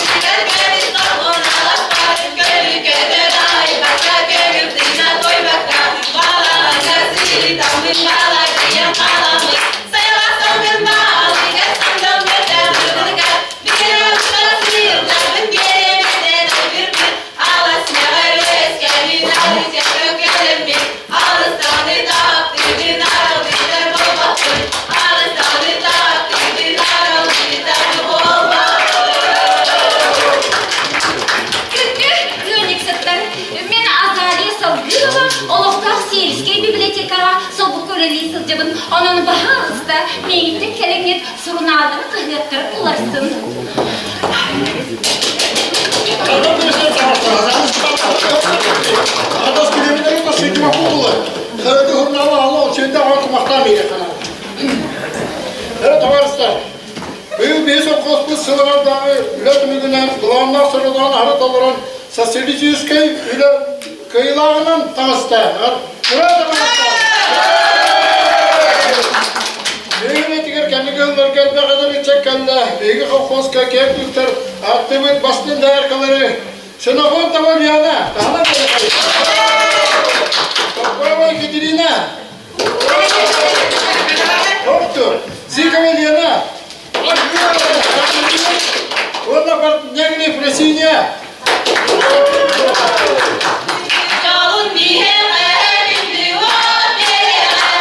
кэбис торҕоналаппар Көрүкөтө байбакка көмүл тыына тойбакка Балаҕаҥҥа сыытаммын баларыйан халаммын Сайаҕастаммын баалыгар сандалларга мырдыга Биэрэ сыылларбын биэрэмэтэн айгырбын Алас мэҕэ үөскэбин арыыча көкөлөммүн Алыстаны таптыыбын аралдьытар буолбаппын Алыстаны таптыыбын аралдьытар буолбаппын Күндү ыанньыксыттар, мин Азалия Салгырова олохтоох сельскэй библиотекаҕа солбукка үлэлии сылдьабын. Онон баһаалыста миигиттэн кэлэҥҥит сурунааллары, хаһыаттары уларсын. Быйыл биһи сопхуоспут сылыгардааҕы үлэ түмүгүнэн былааннаах сорудоҕун аһара толорон социалистическай үлэ кыайыылааҕынан таҕыста. Ура Биһиги кэнники ылларга элбэх эдэр ыччат кэллэ. Биһиги колхозка киэн туттар аттыбыт бастыҥ дояркалары Ксенофонтова Ульяна, таһынан Попова Екатерина, Доктор Зикова Лена, Уонна Портнягина Ефросинья. Дьолун биһиэхэ күндү уот биэриэҕэ,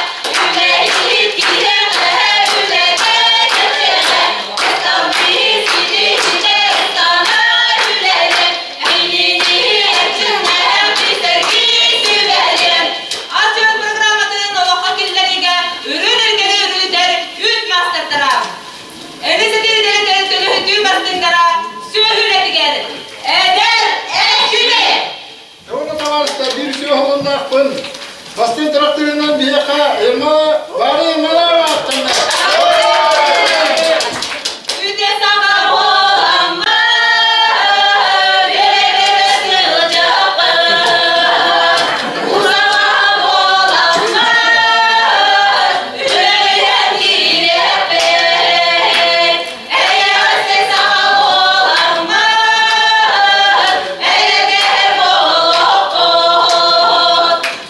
үлэһит киһиэхэ үлэтэ кэпсиэҕэ, Ыстан биһи ситиһитэ ыстана үлэлэ, Эйиини эрчимнээх бисэргии сүбэлиэм. Ас-үөл программатын олоххо киллэриигэ үрүн илгэни үрүлүтэр үүт маастардара, Эмис этиилэрин төлөһүтүү бастыҥнара сүөһү үлэтигэр эдэр эрчими! Уонна табаарыстар биир үчүгэй оһолуннаахпын. Бастыҥ тракторынан биһиэхэ Ирма Варя Ермолаева ааттанна. Үтэ саха буоламмын, үөрэ сылдьаппын. Усаҕа буоламмын, үөрэн киириэхпин. Эйэҕэстик саха буоламмын, эйэгэһэр буолуохпут.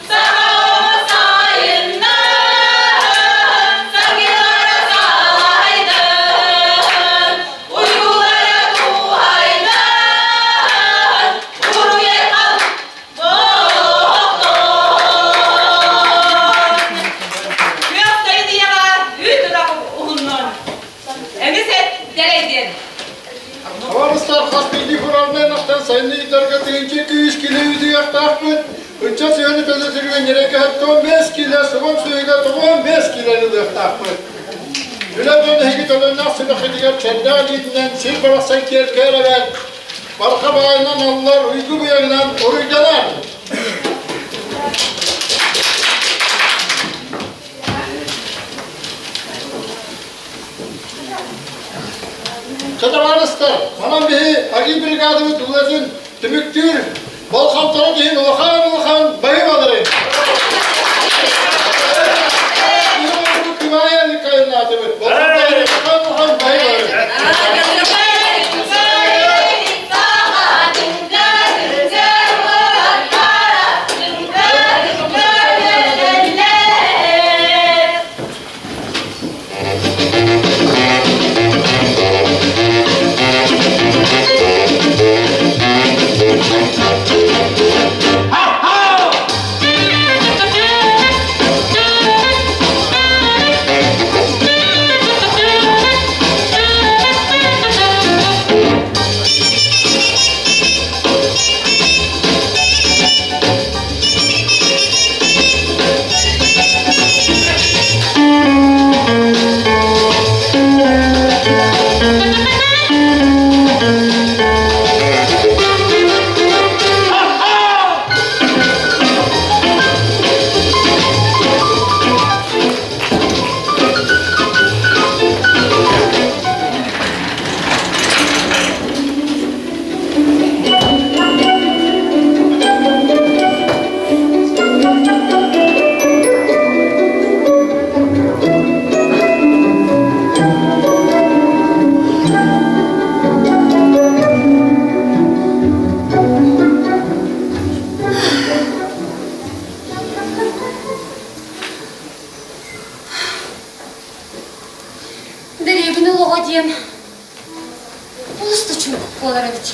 Сахаҕа сайыннар, саргылара салайдын, уйгулара туһайдан, уруй-айхал буолуохтун. Күөх сайын ийэҕэ үүт ынах уһуннун. Эмис эт дэлэй диэн. Табаарыстар хас биирдии фронтан ынахтан сайыны ыытарга тыһыынча күүс килэ ыытыахтаахпыт. Ыччат сыһыаны төлөтүрүгэн ньирэйгэ 15 килэ, сугун сыһыга 95 килэни ылыахтаахпыт. Үлэ дьон эһиги төлөннөөх сүрэххитигэр чэрдээх илиитинэн сир барахсан киэркэйэр эбээт. Барха баайынан аллар, уйгу быйаҥынан уруйданар. Чатабаарыстар, манан биһи аги бригадабыт үлэтин түмүктүүр болҕомторун иһин улахан-улахан баһыыбаларын. Кымаайа Николаевнатыбыт. Болҕомторун улахан-улахан баһыыбаларын. Ho, ho! Күһүн олоҕо диэн олус да чуҥкук буолар эбит.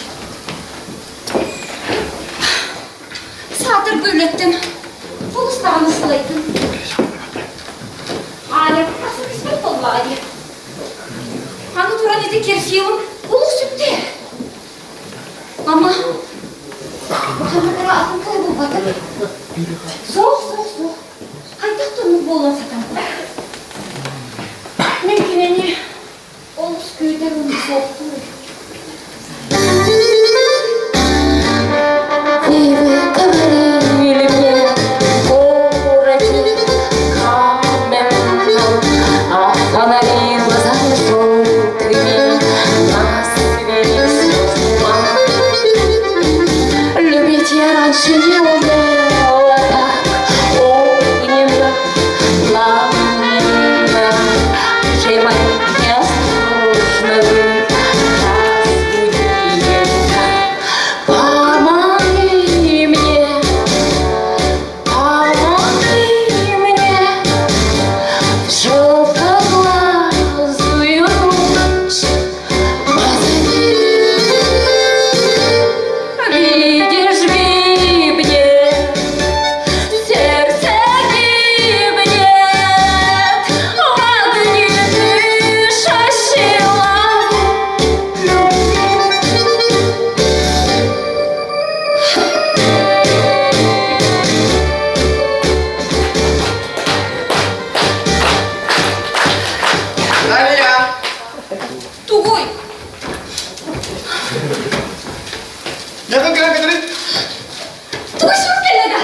Саатар бөөлөттөн олус даҕаны сылайдым. Аня тахса түспэт буоллаҕа дии. Аны туран ити Кирсиевым олус сүттэ. Ама, ханнык эрэ атын тылы булбатым. Суох, суох, суох. Хайдах да оннук буолуон сатаммат. Мин кинини олус күүтэр уонна суохтуур. И вы говорили мне о городе каменном, а фонари глазами желтыми нас вели сквозь туман. Любить я раньше не умела так огненно, пламенно, чем неосторожно вы разбудили так. Помоги мне, помоги мне в желтоглазую ночь позови. Видишь, гибнет, сердце гибнет в огне дышащей любви. Дарья! Тугуй! Yakın кэлэн көтөрүй. Тугуй суох кэллэ да?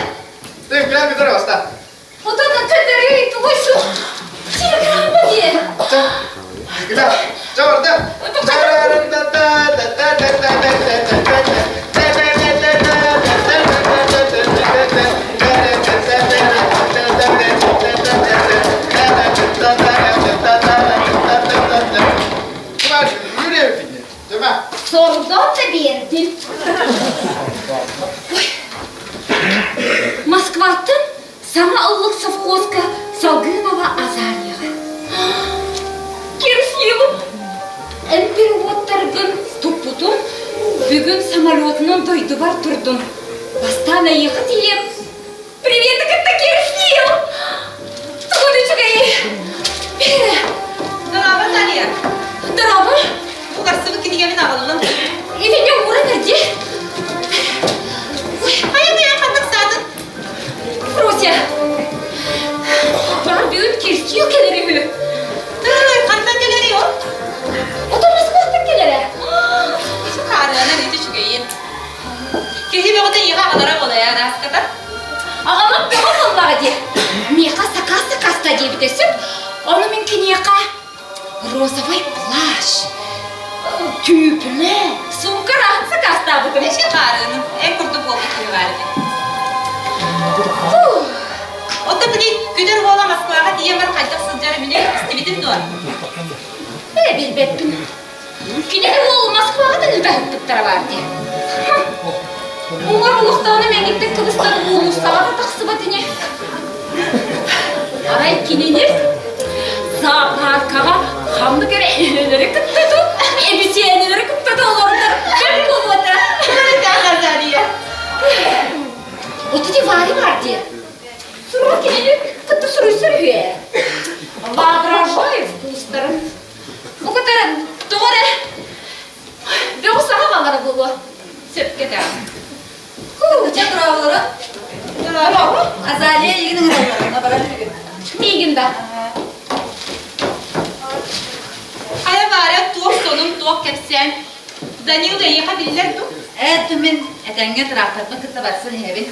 Тыын кэлэн көтөр баста. Отон көтөрүй, тугуй суох. Телеграмма дии. Чэ. Кыта. Чэ барда. Сордон да биэрдим. Москваттан саҥа ыллык совхозка Салгынова Азарияҕа. Кирсиевым эн переводтаргын туппутум, бүгүн самолетунан дойдубар турдум. Бастаан эйиэхэ тиийэн Привет, кытта Кирсиев! Тугун үчүгэй! Бээрэ! Дорообо, Талия! Дорообо! Уларсыбыт кинигэбин аҕаллым. Итиннэ ууран эрдии. Хайа бэйэҥ ханнык саатын? Фрося! Бар бүгүн Кирсиев кэлэр үһү. Тыый, хантан кэлэрий ол? Отон Москваттан кэлэрэ. Ити хаарыанан ити үчүгэйин. Киһи бөҕөтө ийэҕэ аҕалара буолайа арааската. Аҕалым бөҕө буоллаҕа дии. Миэхэ сакаас сакааста диэбитэ сөп. Ону мин киниэхэ розовый плащ, түүпүлэ, сумка араһын сакаастаабытым. Эчи хаарыаным, эн курдук буолбут киһи баар эбит. Оттон били күтэр уола Москваҕа тиийэн баран хайдах сылдьар били истибитин дуо? Ээ билбэппин. Кинини уол Москваҕа да ыытаһыттыктара баар дии. Уҥар олохтоону мэҥиттэн кыбыстан уулуссаҕа да тахсыбат ини. Арай кинини зоопаркаҕа ханнык эрэ эһэлэри кытта дуу, эбисиэнэлэри кытта да олордор бэрт буолуота. Вот эти Варя бар дии. Сурук кинини кытта суруйсар үһү ээ. Воображаю вкустарын. Бу кытары тоҕо эрэ бөҕү саҕа баҕара буолуо. Сөпкө этэҕин. Чэ, тураабылара. Тураабы. Азалия эйигин ыҥыраллар, барар үһүгүн. Миигин да. Хайа баара туох сонун, туох кэпсээн. Данил эйиэхэ биллэр дуу? Ээ, мин этэҥҥэ тыраахтарбын кытта барсан иһэбин.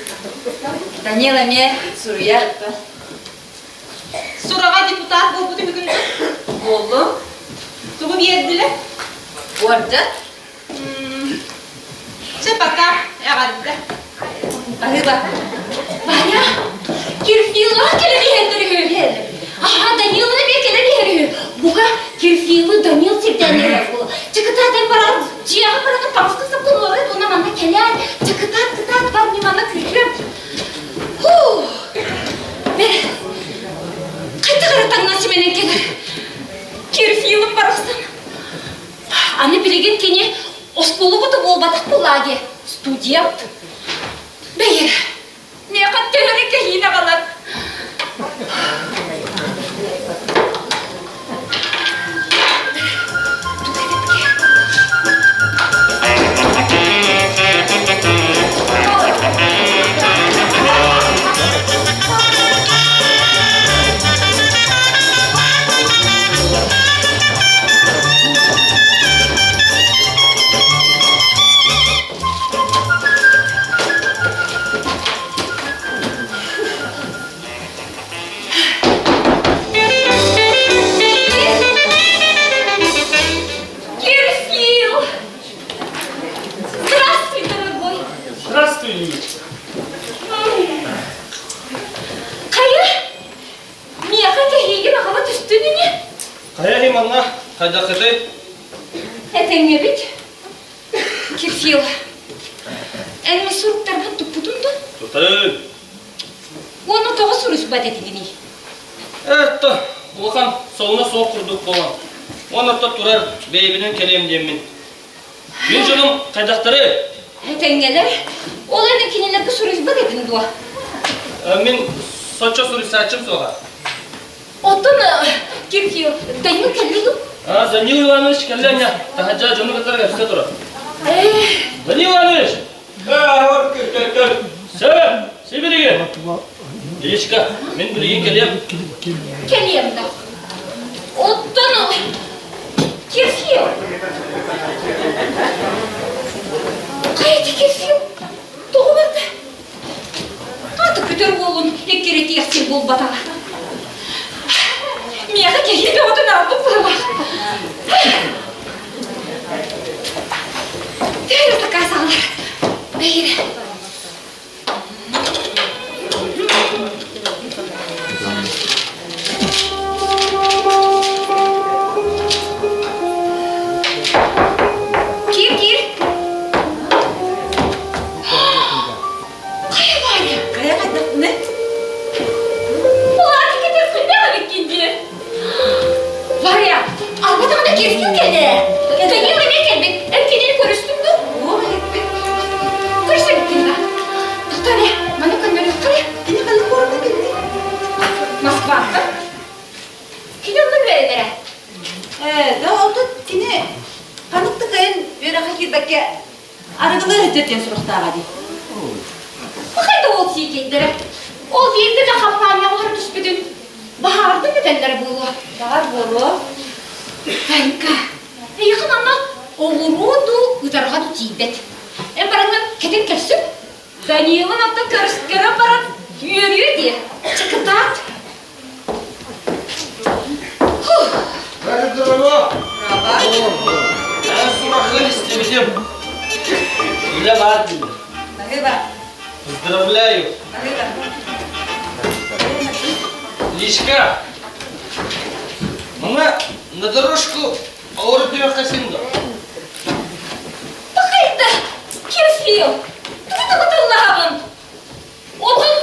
Данил эмиэ суруйар. Сураҕа депутат буолбут үһүгүн Буоллум. Тугу биэрдилэр? Уордьа. Чэ, пока. Эҕэрдэ. Баһыыба. Ваня, Кирфилы кэлэн иһэллэр үһү. Аха, Данилы эмиэ кэлэн иһэр үһү. Бука, Кирфилы Данил сирдээн иһэр буолуо. Чыкытаат баран, дьиэҕэ баран таҥаска саппыллары уонна манна кэлээр. Чыкытаат, кытаат, бар, манна күүтүөм. Бэр, хайдах эрэ таҥнан симэнэн кэлэр. Кирфилым барахсан. барахсан. Аны билигин кини оскуола оҕото буолбатах буоллаа дии, студент. Бэйи, миэхэ төһө кэһиин аҕалар. Кирсил! Здравствуй, дорогой! Здравствуй, Лилечка. Хайа, миэхэ кэһиигин аҕала түстүн ини? Хайа иһин манна хайдаххытый? Этэҥҥэбит. Кирсил, эн мин суруктарбын туппутуҥ дуо? Тутан. Уонна тоҕо суруйсубат этигиний? Это улахан солуна суох курдук буолан. Уонна турар бэйэбинэн кэлиэм диэммин. Мин дьонум хайдахтары? Этэҥҥэлэр. Ол эн кинилэргэ суруйбат этиҥ дуо? Мин соччо суруйсааччым суоҕа. Оттон Киркиев Данил кэллэ дуу? А, Данил Иванович кэллэ ня. Таһырдьа дьону кытары кэпсэтэ турар. Данил Иванович! Сөп, сибилигин. Личка, мин билигин кэлиэм. Кэлиэм да. Оттон Кирфил. Хайа Кирфил? Тоҕо барда? Аты көтөр уолун эккирэтиэх сир буолбатаҕа. Миэхэ киһи бөҕөтүн аалбыт быһылаах. Төһө сакаас аҕалар? Бэйирэ. Киир, киир. Хайа Варя? Хайа хайдахпыный? Платье кэтэр эбиккин дии. Варя, алба даҕаны кирсин кэлэ. Данил эмиэ кэлбит. Эн кинини көрүстүҥ дуо? Уол иһиппит. Көрсөбүккүн да. Тоҕо эрэ, маны көннөрүөххэ. Кини ханна куоракка кэллий? Москваттан. Кини онно үөрэнэрэ. Ээ, да онтон кини ханнык да кайын үөрэххэ киирбэккэ арыгылыы сылдьар диэн сурахтааҕа дии. Хайда ол сиикэйдэрэ? Ол биирдэ да хампаанньаҕа олоро түспүтүн баһаардын этэллэрэ буолуо. Баҕар буолуо. Ванька, эйиэхэ манна оҕуруо дуу, ытарҕа дуу тиийбэт. Эн бараҥҥын кэтин көрсүн. Данилын оттон көрөн баран үөрүө диэ. Чакытаат. Истибитим. Үлэ баар дииллэр. Баһыыба. Поздравляю. Баһыыба. Лишка, мама на дорожку ауырып син да. Пахайда, Кирфил, тугу тугу Отун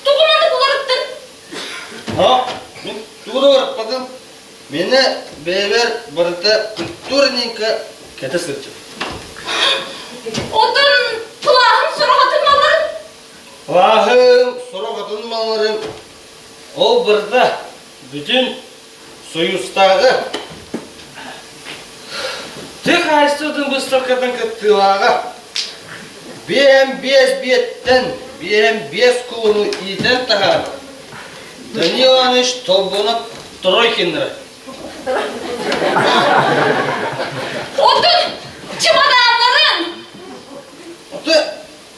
тугу маннык уларыттын? А, мин тугу да уларыппатым. Мені бэйэбэр барыта культурненько кэтэ сылдьар. Отун плаһын сороҕотун малларын? Плаһын сороҕотун малларын ол барыта бүтүн Союзтааҕы тыа хаһаайыстыбатын быыстапкатын кыттыылааҕа биэһэн биэс биэттэн биэһэн биэс кулуну иитэн таһаарар Данил Иванович Толбонов Тройкиннара. Отун чемоданнарын! Ото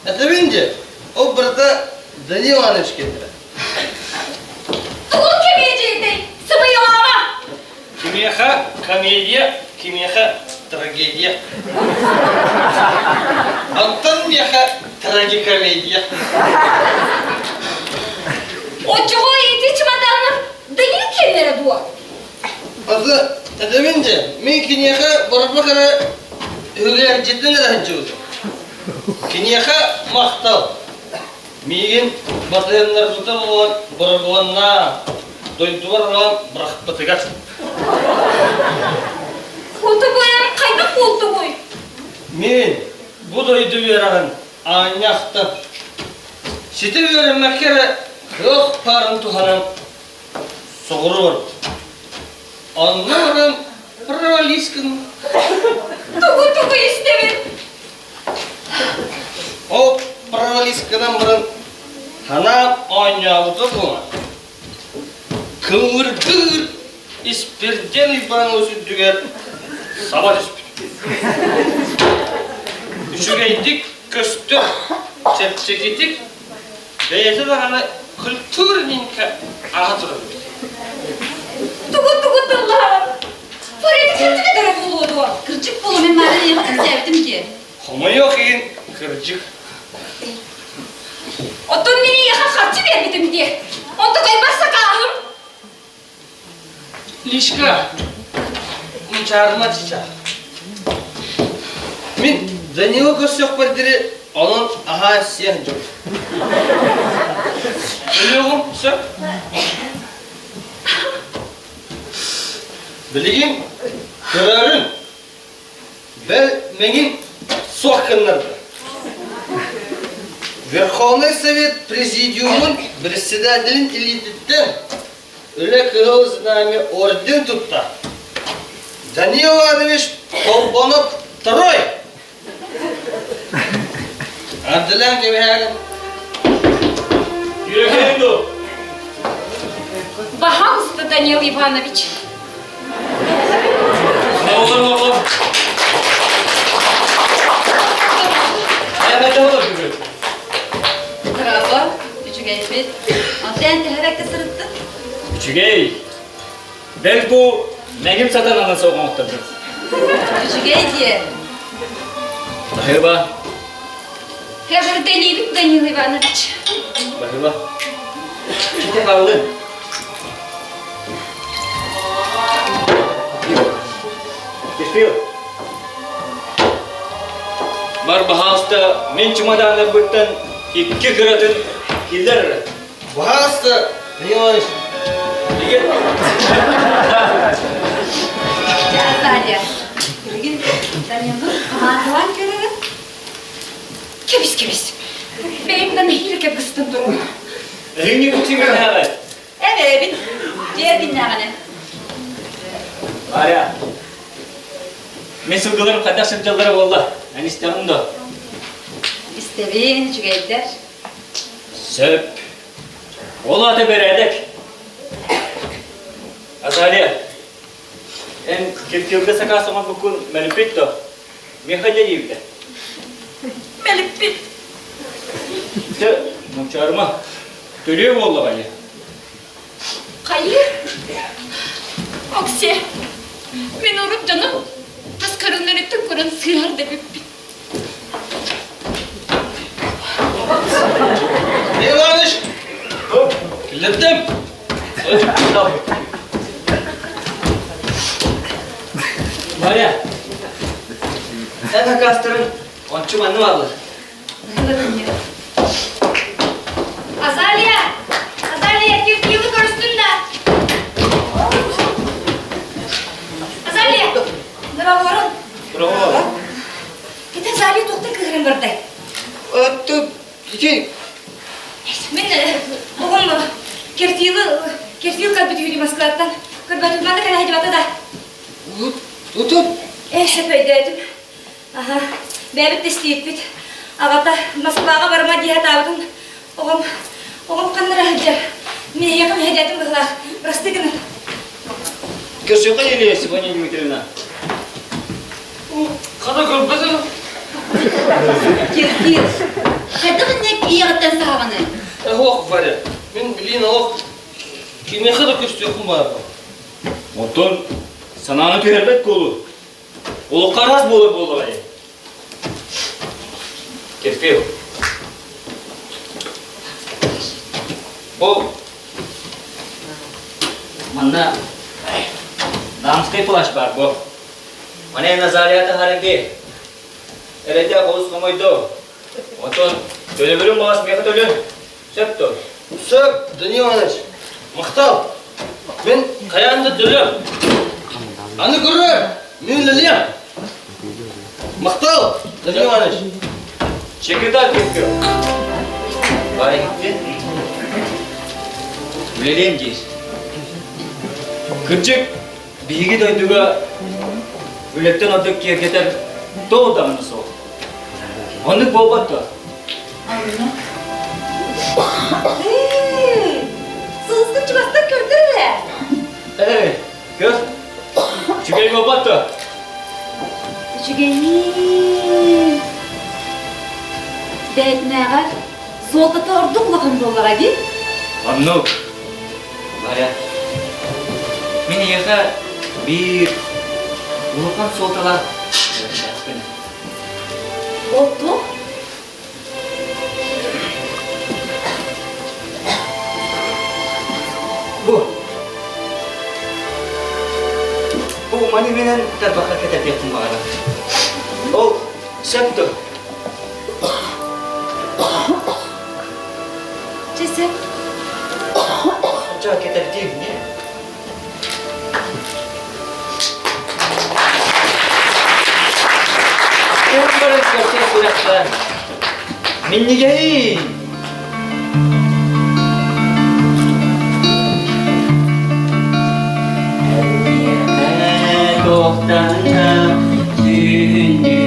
этэбин дии, ол барыта Данил Иванович кэллэ. Тугу кэмиэдьийэтэй? Сымыйалаама! Кимиэхэ комедия, кимиэхэ трагедия. Онтон миэхэ трагикомедия. Оччоҕо ити чемоданнар Данил кэллэрэ дуо? Аты этэбин дии, мин киниэхэ барбах эрэ үһүлээрдьитин эрэ сылдьыбытым. Киниэхэ махтал. Миигин батыһыннарбыта буолан борогуоннаан, дойдубар ылан бырахпытыгар. Хотугуйан хайдах буолтугуй? Мин бу дойду үөрэҕин аанньахтан ситэ үөрэммэккэ эрэ кыах баарын туһанан соҕуруу барбытым. Онно баран провались гынным. Тугу-тугу истэбин? Ол провались гынан баран санаам оонньообута буолан кыҥыргыыр Испирдиэн Уйбаанабыс үрдүгэр саба түспүт. Үчүгэйдик көстөр, чэпчэкитик, бэйэтэ даҕаны культурненько аҕа турар эбит. Тугу-тугу тыллаһаҕын? Фарид кырдьык эрэ буолуо дуо? Кырдьык буолуо, мин Мария ийэҕэ кэпсээбитим дии. Хомойуох иһин кырдьык. Оттон мин ийэхэ харчы биэрбитим дии. Онтукайбар сакааһым. Лишка, мунчаарыма чыча. Мин Данила көрсүөхпэр диэри онон аһаа сиэх дьон. Өлүөҕүм сөп. Билигин көрөөрүн, бэл мэҥин суох гыннарда. Верховный Совет Президиумун председателин илиититтэн Үлэ Кыһыл Знамя орден тутта. Данил Иванович Толбонов второй. Ардылаан кэбиһээри. Үөһээ дуу? Пожалуйста, Данил Иванович. Оҕолор, оҕолор. Айаҕа олор бүгүн. Браво, үчүгэйбит. Онтон төһөрөккө сырыттын? Үчүгэй. Бэл бу мэҥим сатананан соҕоҥоттордум. Үчүгэй диэ. Баһыыба. Эҕэрдэлиибит, Данил Иванович. Баһыыба. Ките хааллын. Кефир. Бар баһаалыста мин чымадааннарбыттан икки кыратын киллэр эрэ. Баһаалыста, Данил Иванович. Азалия, билигин Данилы хамаандалаан көрөрүм. Кэбис, кэбис. Бэйэм да нэһиилэ кэбистэн турум. Эһиҥни кутсуҥҥа Эбээбин, дьиэ эргиннэҕинэ. Варя, мин сылгыларым хайдах сылдьаллара буолла? Эн истэҕин дуо? Истэбин, үчүгэйдэр. Сөп. Ол аата бэрээдэк. Азалия, эн киртиилгэ сакаас оҥорбуккун мэлиппит дуо? Миэхэ дьэ диэбитэ. Мэлиппит. Дьэ, мунчаарыма. Төлүө буоллаҕа ини. Хайыы? Оксе, мин урут дьонум тас көрүҥнэриттэн көрөн сыыһар да эбиппин. Иваныч! Киллэрдим. Варя, эн хакастарын ончу манны бааллар. Азалия! Азалия, кирпиилы көрүстүн да! Азалия! Ныраларын. Браво! Ити Азалия туохтан кыыһыран бардай? Отто ити Мин оҕом кирпиилы кирпиил кэлбит үһү Москваттан. Көрбөтүм манна кэлэ сылдьыбата да. Утуп. Э, сөп өйдөөтүм. Аха, бэйэбит да истииппит. Аҕата Москваҕа барыма дии сатаабытын оҕом, оҕом ханна эрэ сылдьар. Мин эһиэхэ мэһэйдээтим быһыылаах. Бырастыы гынын. Көрсүөххэ диэри, Сибония Дмитриевна. Хата көрбөтүм. Киркир, хайдах инньэ ийэҕиттэн саҕаҕыный? Эһуох, Варя, мин билиин олох кимиэхэ да көстүөхпүн баҕарбам. Оттон санааны түһэрбэт куолу. Олоххо араас буолар буоллаҕа дии. Терпел. Бу манна дамскай плащ баар бу. Маны Назария таһаарыгы. Эрэйдээх олус хомойдо. Онтон төлөбүрүн баҕас миэхэ төлө. Сөп дуо? Сөп, Данил Иванович. Махтал. Мин хайаан да төлөм. Аны көрөр, мин үлэлиэм. Махтал, Данил Иванович. Чекида кеппио. Бара gitti. Үлэлиэм диир. Кырдьык, биһиги дойдуга үлэттэн ордук киэргэтэр тоҕо даҕаны суох. Оннук буолбат дуо? Сылыскын чугастан көрдөр эрэ. Ээ, көр. Үчүгэй буолбат дуо? Үчүгэйиин. Бэйэтинээҕэр суолтата ордук улахан буоллаҕа дии. Оннук. Варя, мин эйиэхэ биир улахан суолталаах көрүөхпүн. Ол туох? Бу. Бу маны менен тарбахха кэтэрдиэхпин баҕарабын. Ол сөп дуо? Чэ сөп. Ча кэтэрдиим не? Уон көрсө сүрэхтэн минньигэһин! Эйиэхэ туохтан түүннүгүн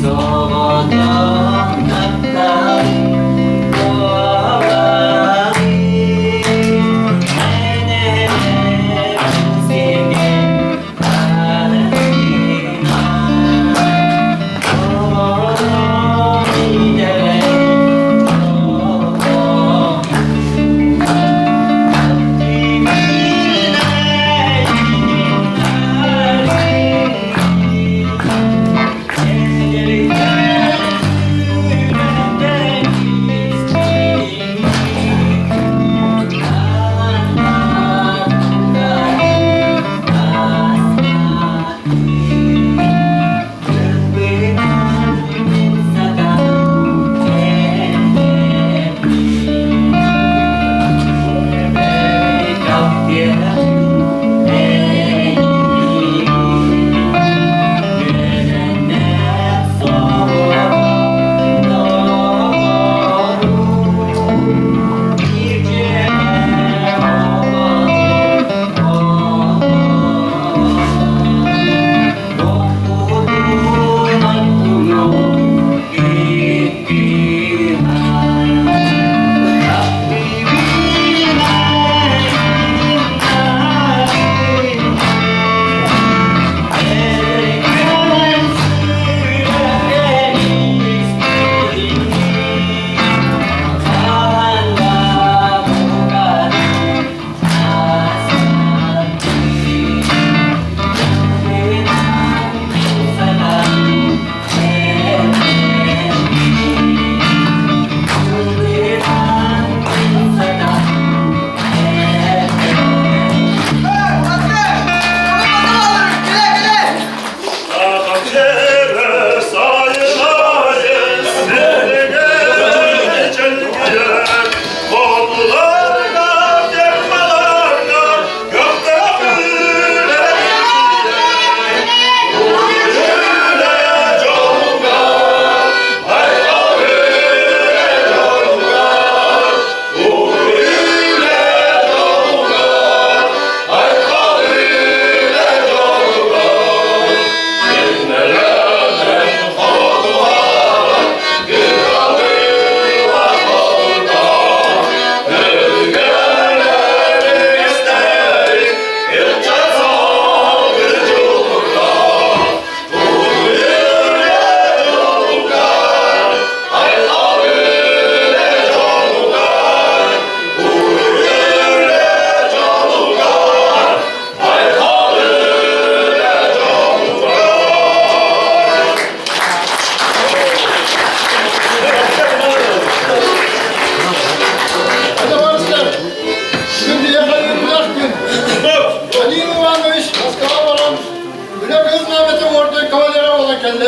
соҕотох таптал Владимир Иванович Москва баран үлэ кыыс наамета орден кавалера буолан кэллэ.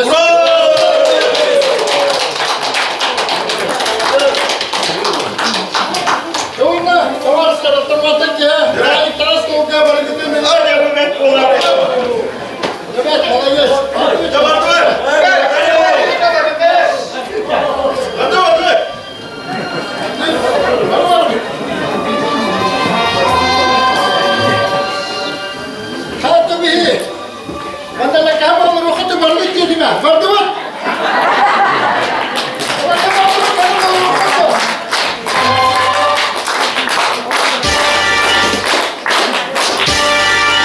Уонна товарыстар автоматтан киһи Тарас Толга барыгытын Хата биһи. Мандала каамалар ухаты барды диэтиме. Барды бар.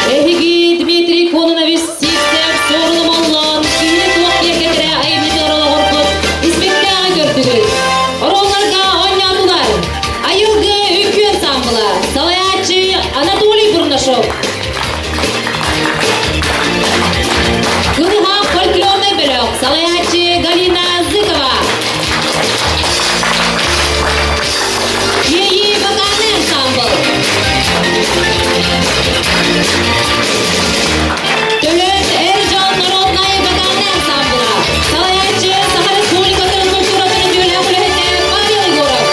Эһиги Дмитрий Кононович Сивцев суорулумаллаан киһини туох киэргэтэрэ айымньытыгар олоҕурбут испиктээҕи көрдүгүт. Оруолларга оонньоотулар Айылгы үҥкүү ансаамбыла, салайааччы Анатолий Бурнашов. Кылыһах фольклорнай бөлөх, салайааччы Галина Зыкова. Иэйии вокальный ансамбл. Төлөн эр дьон народнай вокальный ансамбла. Салайааччы Саха Республикатын культуратын үтүөлээх үлэһитэ Павел Егоров.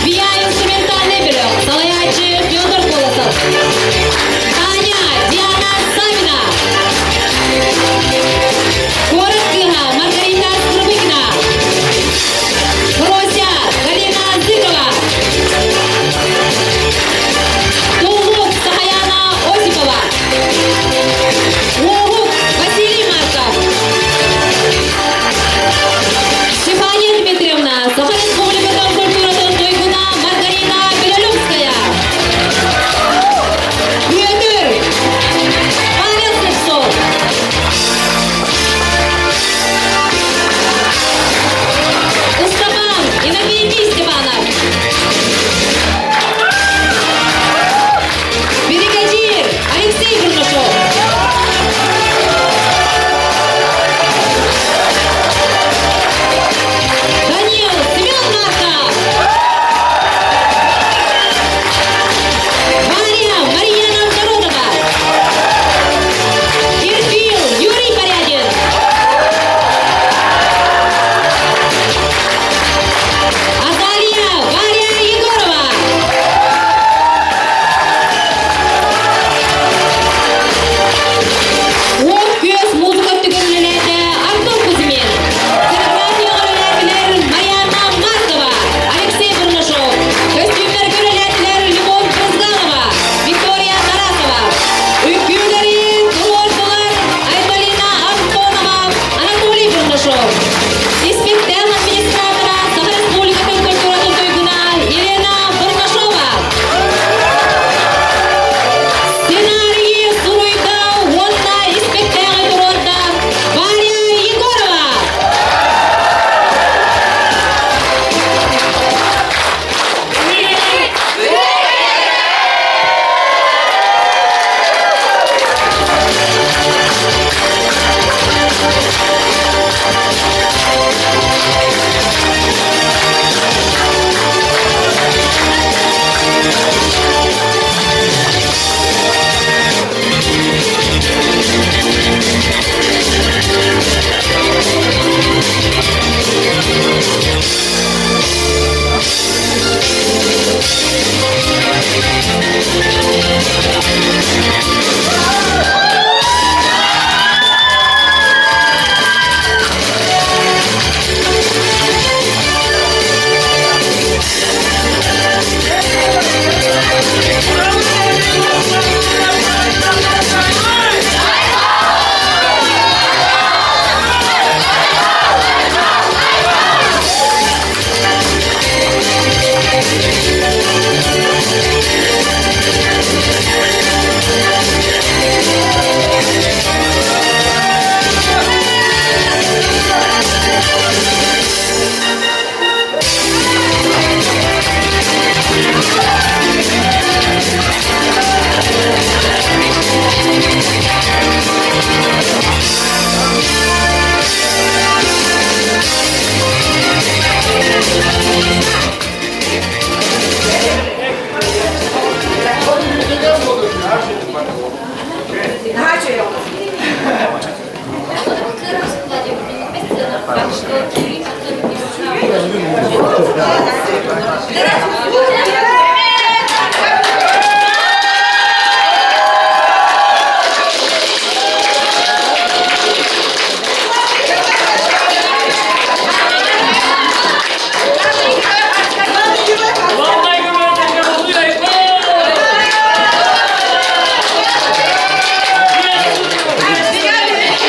ВИА инструментальный бөлөх. Салайааччы Федор Колосов. Таня Диана Савина. Куорат кыыһа Маргарита Скрыбыкина. Фрося Галина Зыкова. Туллук Сахаяна Осипова. Уоһук Василий Марков. Стефания Дмитриевна, Саха Республикатын культуратын туйгуна Маргарита Белолюбская. Бүөтүр Павел Слепцов. Ыстапан Иннокентий Степанов. Бригадир Алексей Бурнашов. Данил Семен Марков. Варя Марьяна Народова. Кирпил Юрий Порядин. Азалия Варя Егорова. Уот күөс музыка түгүллэлээтэ Артур Кузьмин. Сценография үлэлээтилэр Марьяна Маркова, Алексей Бурнашов. Көстүүмнэр үлэлээтилэр Любовь Брызгалова, Виктория Тарасова. Үҥкүүлэри туруордулар Айталина Антонова, Анатолий Бурнашов. Испиктэн администратора Саха Республикатын культуратын туйгуна Елена Бурнашова. Сценарийы суруйда уонна испиктээҕи туруорда Варя Егорова.